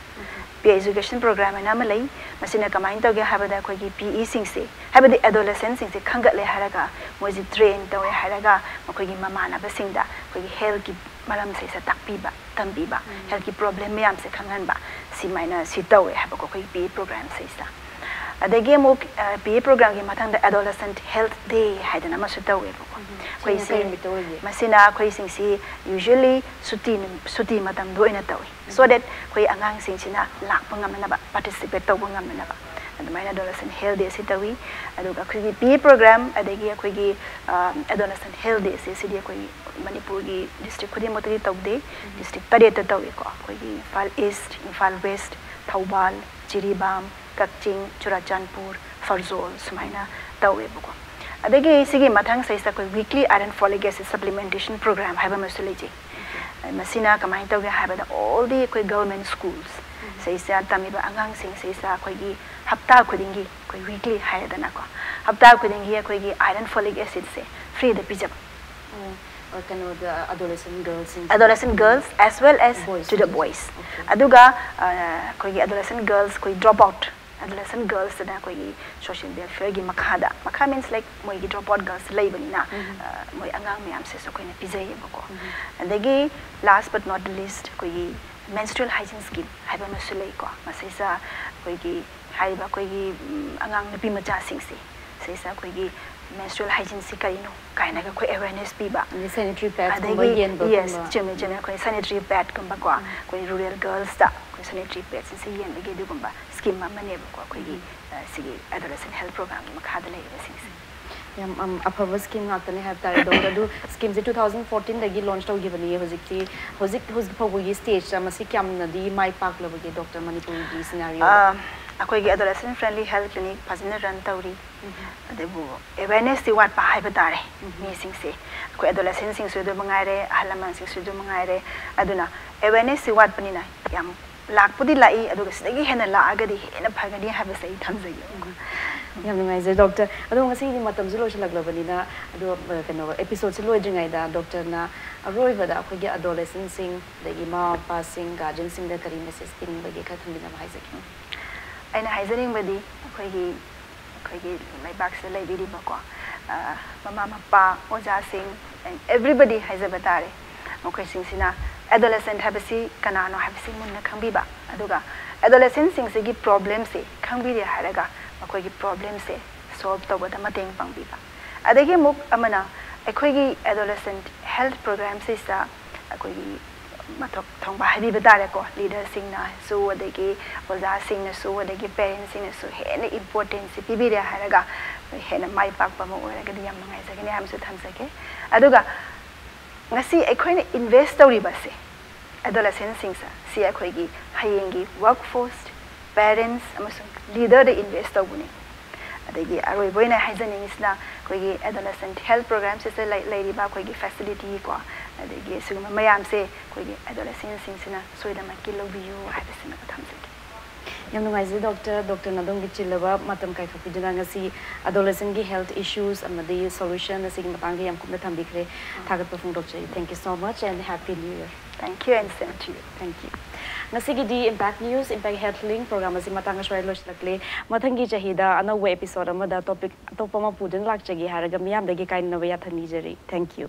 peer education program ꯍꯥꯏꯅ ꯑꯃ ꯂꯩ꯫ ꯃꯁꯤꯅ ꯀꯃꯥꯏꯅ ꯇꯧꯒꯦ ꯍꯥꯏꯕꯗ ꯑꯩꯈꯣꯏꯒꯤ ꯄꯤꯏꯁꯤꯡꯁꯦ, ꯍꯥꯏꯕꯗꯤ adolescentꯁꯤꯡꯁꯦ ꯈꯟꯒꯠꯂꯦ ꯍꯥꯏꯔꯒ, ꯃꯣꯏꯁꯦ train ꯇꯧꯔꯦ ꯍꯥꯏꯔꯒ, ꯃꯈꯣꯏꯒꯤ ꯃꯃꯥꯟꯅꯕꯁꯤꯡꯗ ꯑꯩꯈꯣꯏꯒꯤ healthꯀꯤ ꯃꯔꯝꯁꯤꯁꯦ ꯇꯥꯛꯄꯤꯕ, ꯇꯝꯕꯤꯕ, healthꯀꯤ problem ꯃꯌꯥꯝꯁꯦ ꯈꯪꯍꯟꯕ, ꯁꯤꯃꯥꯏꯅ ꯁꯤ ꯇꯧꯋꯦ ꯍꯥꯏꯕꯀꯣ ꯑꯩꯈꯣꯏꯒꯤ ꯄꯤꯏ programꯁꯤꯗ꯫ ꯑꯗꯒꯤ ꯑꯃꯨꯛ ꯄꯤꯏ programꯒꯤ ꯃꯊꯪꯗ adolescent health day ꯍꯥꯏꯗꯅ ꯑꯃꯁꯨ ꯇꯧꯋꯦꯕꯀꯣ꯫ ꯁꯤꯅ ꯀꯔꯤ ꯅꯨꯃꯤꯠꯇ ꯑꯣꯏꯒꯦ? ꯃꯁꯤꯅ ꯑꯩꯈꯣꯏꯁꯤꯡꯁꯤ usually ꯁꯨꯇꯤ ꯅꯨꯝ-, ꯁꯨꯇꯤ ꯃꯇꯝꯗ ꯑꯣꯏꯅ ꯇꯧꯋꯤ, so that ꯑꯩꯈꯣꯏ ꯑꯉꯥꯡꯁꯤꯡꯁꯤꯅ ꯂꯥꯛꯄ ꯉꯝꯅꯅꯕ, participate ꯇꯧꯕ ꯉꯝꯅꯅꯕ ꯑꯗꯨꯃꯥꯏꯅ adolescent health day ꯑꯁꯤ ꯇꯧꯏ꯫ ꯑꯗꯨꯒ ꯑꯩꯈꯣꯏꯒꯤ ꯄꯤꯏ program ꯑꯗꯒꯤ ꯑꯩꯈꯣꯏꯒꯤ ꯑ, adolescent health day ꯑꯁꯤ, ꯁꯤꯗꯤ ꯑꯩꯈꯣꯏ ꯃꯅꯤꯄꯨꯔꯒꯤ district ꯈꯨꯗꯤꯡꯃꯛꯇꯗꯤ ꯇꯧꯗꯦ꯫ District ꯇꯔꯦꯠꯇ ꯇꯧꯏꯀꯣ꯫ ꯑꯩꯈꯣꯏꯒꯤ ꯏꯝꯐꯥꯜ East, ꯏꯝꯐꯥꯜ West, ꯊꯧꯕꯥꯜ, ꯖꯤꯔꯤꯕꯥꯝ, ꯀꯛꯆꯤꯡ, ꯆꯨꯔꯥꯆꯥꯟꯄꯨꯔ, ꯐꯔꯖꯣꯜ ꯁꯨꯃꯥꯏꯅ ꯇꯧꯋꯦꯕꯀꯣ꯫ ꯑꯗꯒꯤ ꯁꯤꯒꯤ ꯃꯊꯪ ꯁꯤꯗꯩꯁꯤꯗ ꯑꯩꯈꯣꯏ weekly iron folic acid supplementation program ꯍꯥꯏꯕ ꯑꯃꯁꯨ ꯂꯩꯖꯩ꯫ ꯃꯁꯤꯅ ꯀꯃꯥꯏꯅ ꯇꯧꯒꯦ ꯍꯥꯏꯕꯗ, all the ꯑꯩꯈꯣꯏ government schools ꯁꯤꯗꯩꯁꯤꯗ ꯇꯝꯃꯤꯕ ꯑꯉꯥꯡꯁꯤꯡ ꯁꯤꯗꯩꯁꯤꯗ ꯑꯩꯈꯣꯏꯒꯤ ꯍꯞꯇꯥ ꯈꯨꯗꯤꯡꯒꯤ, ꯑꯩꯈꯣꯏ weekly ꯍꯥꯏꯔꯦꯗꯅꯀꯣ, ꯍꯞꯇꯥ ꯈꯨꯗꯤꯡꯒꯤ ꯑꯩꯈꯣꯏꯒꯤ iron folic acidꯁꯦ freeꯗ ꯄꯤꯖꯕ꯫ ꯑꯣ, ꯑ, ꯀꯩꯅꯣꯗ adolescent girls ꯁꯤꯡ adolescent girls as well as Boys to the ꯁꯤꯡ꯫ Boys. Okay. ꯑꯗꯨꯒ ꯑ, ꯑꯩꯈꯣꯏꯒꯤ adolescent girls, ꯑꯩꯈꯣꯏ drop out adolescent girls ꯇꯅ ꯑꯩꯈꯣꯏꯒꯤ social welfare ꯒꯤ ꯃꯈꯥꯗ, ꯃꯈꯥ means like ꯃꯣꯏꯒꯤ drop out girls ꯂꯩꯕꯅꯤꯅ, ꯎꯝ꯫ ꯑ, ꯃꯣꯏ ꯑꯉꯥꯡ ꯃꯌꯥꯝꯁꯤꯁꯨ ꯑꯩꯈꯣꯏꯅ ꯄꯤꯖꯩꯌꯦꯕꯀꯣ꯫ ꯎꯝ꯫ ꯑꯗꯒꯤ last but not the least ꯑꯩꯈꯣꯏꯒꯤ menstrual hygiene scheme ꯍꯥꯏꯕ ꯑꯃꯁꯨ ꯂꯩꯀꯣ꯫ ꯃꯁꯤꯁꯤꯗ ꯑꯩꯈꯣꯏꯒꯤ ꯍꯥꯏꯔꯤꯕ ꯑꯩꯈꯣꯏꯒꯤ, ꯎꯝ, ꯑꯉꯥꯡ ꯅꯨꯄꯤ ꯃꯆꯥꯁꯤꯡꯁꯦ ꯁꯤꯁꯤꯗ ꯑꯩꯈꯣꯏꯒꯤ menstrual hygiene ꯁꯤ ꯀꯔꯤꯅꯣ ꯀꯥꯏꯅꯒ ꯑꯩꯈꯣꯏ awareness ꯄꯤꯕ꯫ ꯑꯗꯩ sanitary pads ꯀꯨꯝꯕ ꯑꯗꯒꯤ, ꯌꯦꯟꯕꯒꯨꯝꯕ꯫ yes, ꯆꯨꯝꯃꯦ, ꯆꯨꯝꯃꯦ, ꯑꯩꯈꯣꯏ sanitary pad ꯀꯨꯝꯕꯀꯣ, ꯑꯩꯈꯣꯏ rural girls ꯇ ꯑꯩꯈꯣꯏ sanitary pad ꯁꯤꯡꯁꯦ ꯌꯦꯟꯕꯒꯤ ꯑꯗꯨꯒꯨꯝꯕ scheme ꯑꯃꯅꯦꯕꯀꯣ ꯑꯩꯈꯣꯏꯒꯤ, ꯑ, ꯁꯤꯒꯤ adolescent health program ꯒꯤ ꯃꯈꯥꯗ ꯂꯩꯔꯤꯕꯁꯤꯡꯁꯦ꯫ ꯌꯥꯝ, ꯎꯝ, ꯑꯐꯕ scheme ꯉꯥꯛꯇꯅꯦ ꯍꯥꯏꯕ ꯇꯥꯔꯦ, ꯗꯣꯛꯇꯔ꯫ ꯑꯗꯨ scheme ꯁꯦ two thousand fourteen ꯗꯒꯤ launch ꯇꯧꯈꯤꯕꯅꯤ꯫ ꯍꯧꯖꯤꯛꯇꯤ, ꯍꯧꯖꯤꯛ, ꯍꯧꯖꯤꯛ ꯐꯥꯎꯕꯒꯤ stage ꯇ ꯃꯁꯤ ꯀꯌꯥꯝꯅꯗꯤ ꯃꯥꯏ ꯄꯥꯛꯂꯕꯒꯦ, ꯗꯣꯛꯇꯔ, ꯃꯅꯤꯄꯨꯔꯒꯤ scenario ꯗ? ꯑ, ꯑꯩꯈꯣꯏꯒꯤ adolescent friendly health clinic ꯐꯖꯅ run ꯇꯧꯔꯤ꯫ ꯑꯗꯨꯕꯨ awareness ꯇꯤ ꯋꯥꯠꯄ ꯍꯥꯏꯕ ꯇꯥꯔꯦ꯫ ꯃꯤꯁꯤꯡꯁꯦ, ꯑꯩꯈꯣꯏ adolescent ꯁꯤꯡꯁꯨ ꯑꯗꯨ ꯃꯉꯥꯏꯔꯦ, ꯑꯍꯜ ꯂꯃꯟꯁꯤꯡꯁꯨ ꯑꯗꯨ ꯃꯉꯥꯏꯔꯦ꯫ ꯑꯗꯨꯅ awareness ꯁꯤ ꯋꯥꯠꯄꯅꯤꯅ ꯌꯥꯝ ꯂꯥꯛꯄꯨꯗꯤ ꯂꯥꯛꯏ, ꯑꯗꯨꯒ ꯁꯤꯗꯒꯤ ꯍꯦꯟꯅ ꯂꯥꯛꯑꯒꯗꯤ ꯍꯦꯟꯅ ꯐꯒꯅꯤ ꯍꯥꯏꯕꯁꯦ ꯑꯩ ꯊꯝꯖꯒꯦ꯫ ꯌꯥꯝ ꯅꯨꯡꯉꯥꯏꯖꯔꯦ, ꯗꯣꯛꯇꯔ꯫ ꯑꯗꯣ ꯉꯁꯤꯒꯤ ꯃꯇꯝꯁꯨ ꯂꯣꯏꯁꯤꯜꯂꯛꯂꯕꯅꯤꯅ, ꯑꯗꯣ, ꯑ, ꯀꯩꯅꯣ, episode ꯁꯦ ꯂꯣꯏꯗ꯭ꯔꯤꯉꯩꯗ ꯗꯣꯛꯇꯔꯅ ꯑꯔꯣꯏꯕꯗ ꯑꯩꯈꯣꯏꯒꯤ adolescent ꯁꯤꯡ, ꯑꯗꯒꯤ ꯃꯃꯥ ꯃꯄꯥꯁꯤꯡ, guardian ꯁꯤꯡꯗ ꯀꯔꯤ message ꯄꯤꯅꯤꯡꯕꯒꯦ, ꯈꯔ ꯊꯝꯕꯤꯅꯕ ꯍꯥꯏꯖꯒꯦ꯫ ꯑꯩꯅ ꯍꯥꯏꯖꯅꯤꯡꯕꯗꯤ ꯑꯩꯈꯣꯏꯒꯤ, ꯑꯩꯈꯣꯏꯒꯤ ꯂꯩꯕꯥꯛꯁꯤꯗ ꯂꯩꯕꯤꯔꯤꯕꯀꯣ, ꯑ, ꯃꯃꯥ ꯃꯄꯥ, ꯑꯣꯖꯥꯁꯤꯡ, and everybody ꯍꯥꯏꯖꯕ ꯇꯥꯔꯦ, ꯃꯈꯣꯏꯁꯤꯡꯁꯤꯅ adolescent ꯍꯥꯏꯕꯁꯤ ꯀꯅꯥꯅꯣ ꯍꯥꯏꯕꯁꯤ ꯃꯨꯟꯅ ꯈꯪꯕꯤꯕ, ꯑꯗꯨꯒ adolescent ꯁꯤꯡꯁꯤꯒꯤ problem ꯁꯦ ꯈꯪꯕꯤꯔꯦ ꯍꯥꯏꯔꯒ ꯃꯈꯣꯏꯒꯤ problem ꯁꯦ solve ꯇꯧꯕꯗ ꯃꯇꯦꯡ ꯄꯥꯡꯕꯤꯕ꯫ ꯑꯗꯒꯤ ꯑꯃꯨꯛ ꯑꯃꯅ, ꯑꯩꯈꯣꯏꯒꯤ adolescent health program ꯁꯤꯁꯤꯗ ꯑꯩꯈꯣꯏꯒꯤ ꯃꯊꯛ ꯊꯣꯡꯕ ꯍꯥꯏꯕꯤꯕ ꯇꯥꯔꯦꯀꯣ, leader ꯁꯤꯡꯅꯁꯨ, ꯑꯗꯒꯤ ꯑꯣꯖꯥꯁꯤꯡꯅꯁꯨ, ꯑꯗꯒꯤ parents ꯁꯤꯡꯅꯁꯨ ꯍꯦꯟꯅ importance ꯁꯤ ꯄꯤꯕꯤꯔꯦ ꯍꯥꯏꯔꯒ ꯍꯦꯟꯅ ꯃꯥꯏ ꯄꯥꯛꯄ ꯑꯃ ꯑꯣꯏꯔꯒꯗꯤ ꯌꯥꯝ ꯅꯨꯡꯉꯥꯏꯖꯒꯅꯤ ꯍꯥꯏꯕꯁꯨ ꯊꯝꯖꯒꯦ꯫ ꯑꯗꯨꯒ ꯉꯁꯤ ꯑꯩꯈꯣꯏꯅ invest ꯇꯧꯔꯤꯕꯁꯦ adolescent ꯁꯤꯡꯁꯦ, ꯁꯤ ꯑꯩꯈꯣꯏꯒꯤ ꯍꯌꯦꯡꯒꯤ workforce, parents ꯑꯃꯁꯨꯡ leader ꯗ invest ꯇꯧꯕꯅꯤ꯫ ꯑꯗꯒꯤ ꯑꯔꯣꯏꯕ ꯑꯣꯏꯅ ꯍꯥꯏꯖꯅꯤꯡꯉꯤꯁꯤꯅ, ꯑꯩꯈꯣꯏꯒꯤ adolescent health program ꯁꯤꯗ ꯂꯩ-, ꯂꯩꯔꯤꯕ ꯑꯩꯈꯣꯏꯒꯤ facility ꯀꯣ, ꯑꯗꯒꯤ ꯁꯤꯒꯨꯝꯕ ꯃꯌꯥꯝꯁꯦ ꯑꯩꯈꯣꯏꯒꯤ adolescent ꯁꯤꯡꯁꯤꯅ ꯁꯣꯏꯗꯅꯃꯛꯀꯤ ꯂꯧꯕꯤꯌꯨ ꯍꯥꯏꯕꯁꯤꯃꯒ ꯊꯝꯖꯒꯦ꯫ ꯌꯥꯝ ꯅꯨꯡꯉꯥꯏꯖꯩ ꯗꯣꯛꯇꯔ, ꯗꯣꯛꯇꯔꯅ ꯑꯗꯣꯝꯒꯤ ꯆꯤꯜꯂꯕ ꯃꯇꯝ ꯀꯥꯏꯊꯣꯛꯄꯤꯗꯨꯅ ꯉꯁꯤ adolescentꯒꯤ health issues ꯑꯃꯗꯤ solution ꯑꯁꯤꯒꯤ ꯃꯇꯥꯡꯗ ꯌꯥꯝ ꯀꯨꯞꯅ ꯊꯝꯕꯤꯈ꯭ꯔꯦ꯫ ꯊꯥꯒꯠꯄ ꯐꯣꯡꯗꯣꯛꯆꯔꯤ꯫ Thank you so much and happy new year. Thank you and same to you. Thank you. ꯉꯁꯤꯒꯤꯗꯤ Impact News, Impact Health Link program ꯑꯁꯤ ꯃꯇꯥꯡ ꯑꯁ꯭ꯋꯥꯏ ꯂꯣꯏꯁꯤꯜꯂꯛꯂꯦ꯫ ꯃꯊꯪꯒꯤ ꯆꯍꯤꯗ ꯑꯅꯧꯕ episode ꯑꯃꯗ topic ꯑꯇꯣꯞꯄ ꯑꯃ ꯄꯨꯗꯨꯅ ꯂꯥꯛꯆꯒꯦ ꯍꯥꯏꯔꯒ ꯃꯤꯌꯥꯝꯗꯒꯤ ꯀꯥꯏꯅꯅꯕ ꯌꯥꯊꯪ ꯅꯤꯖꯔꯤ꯫ Thank you.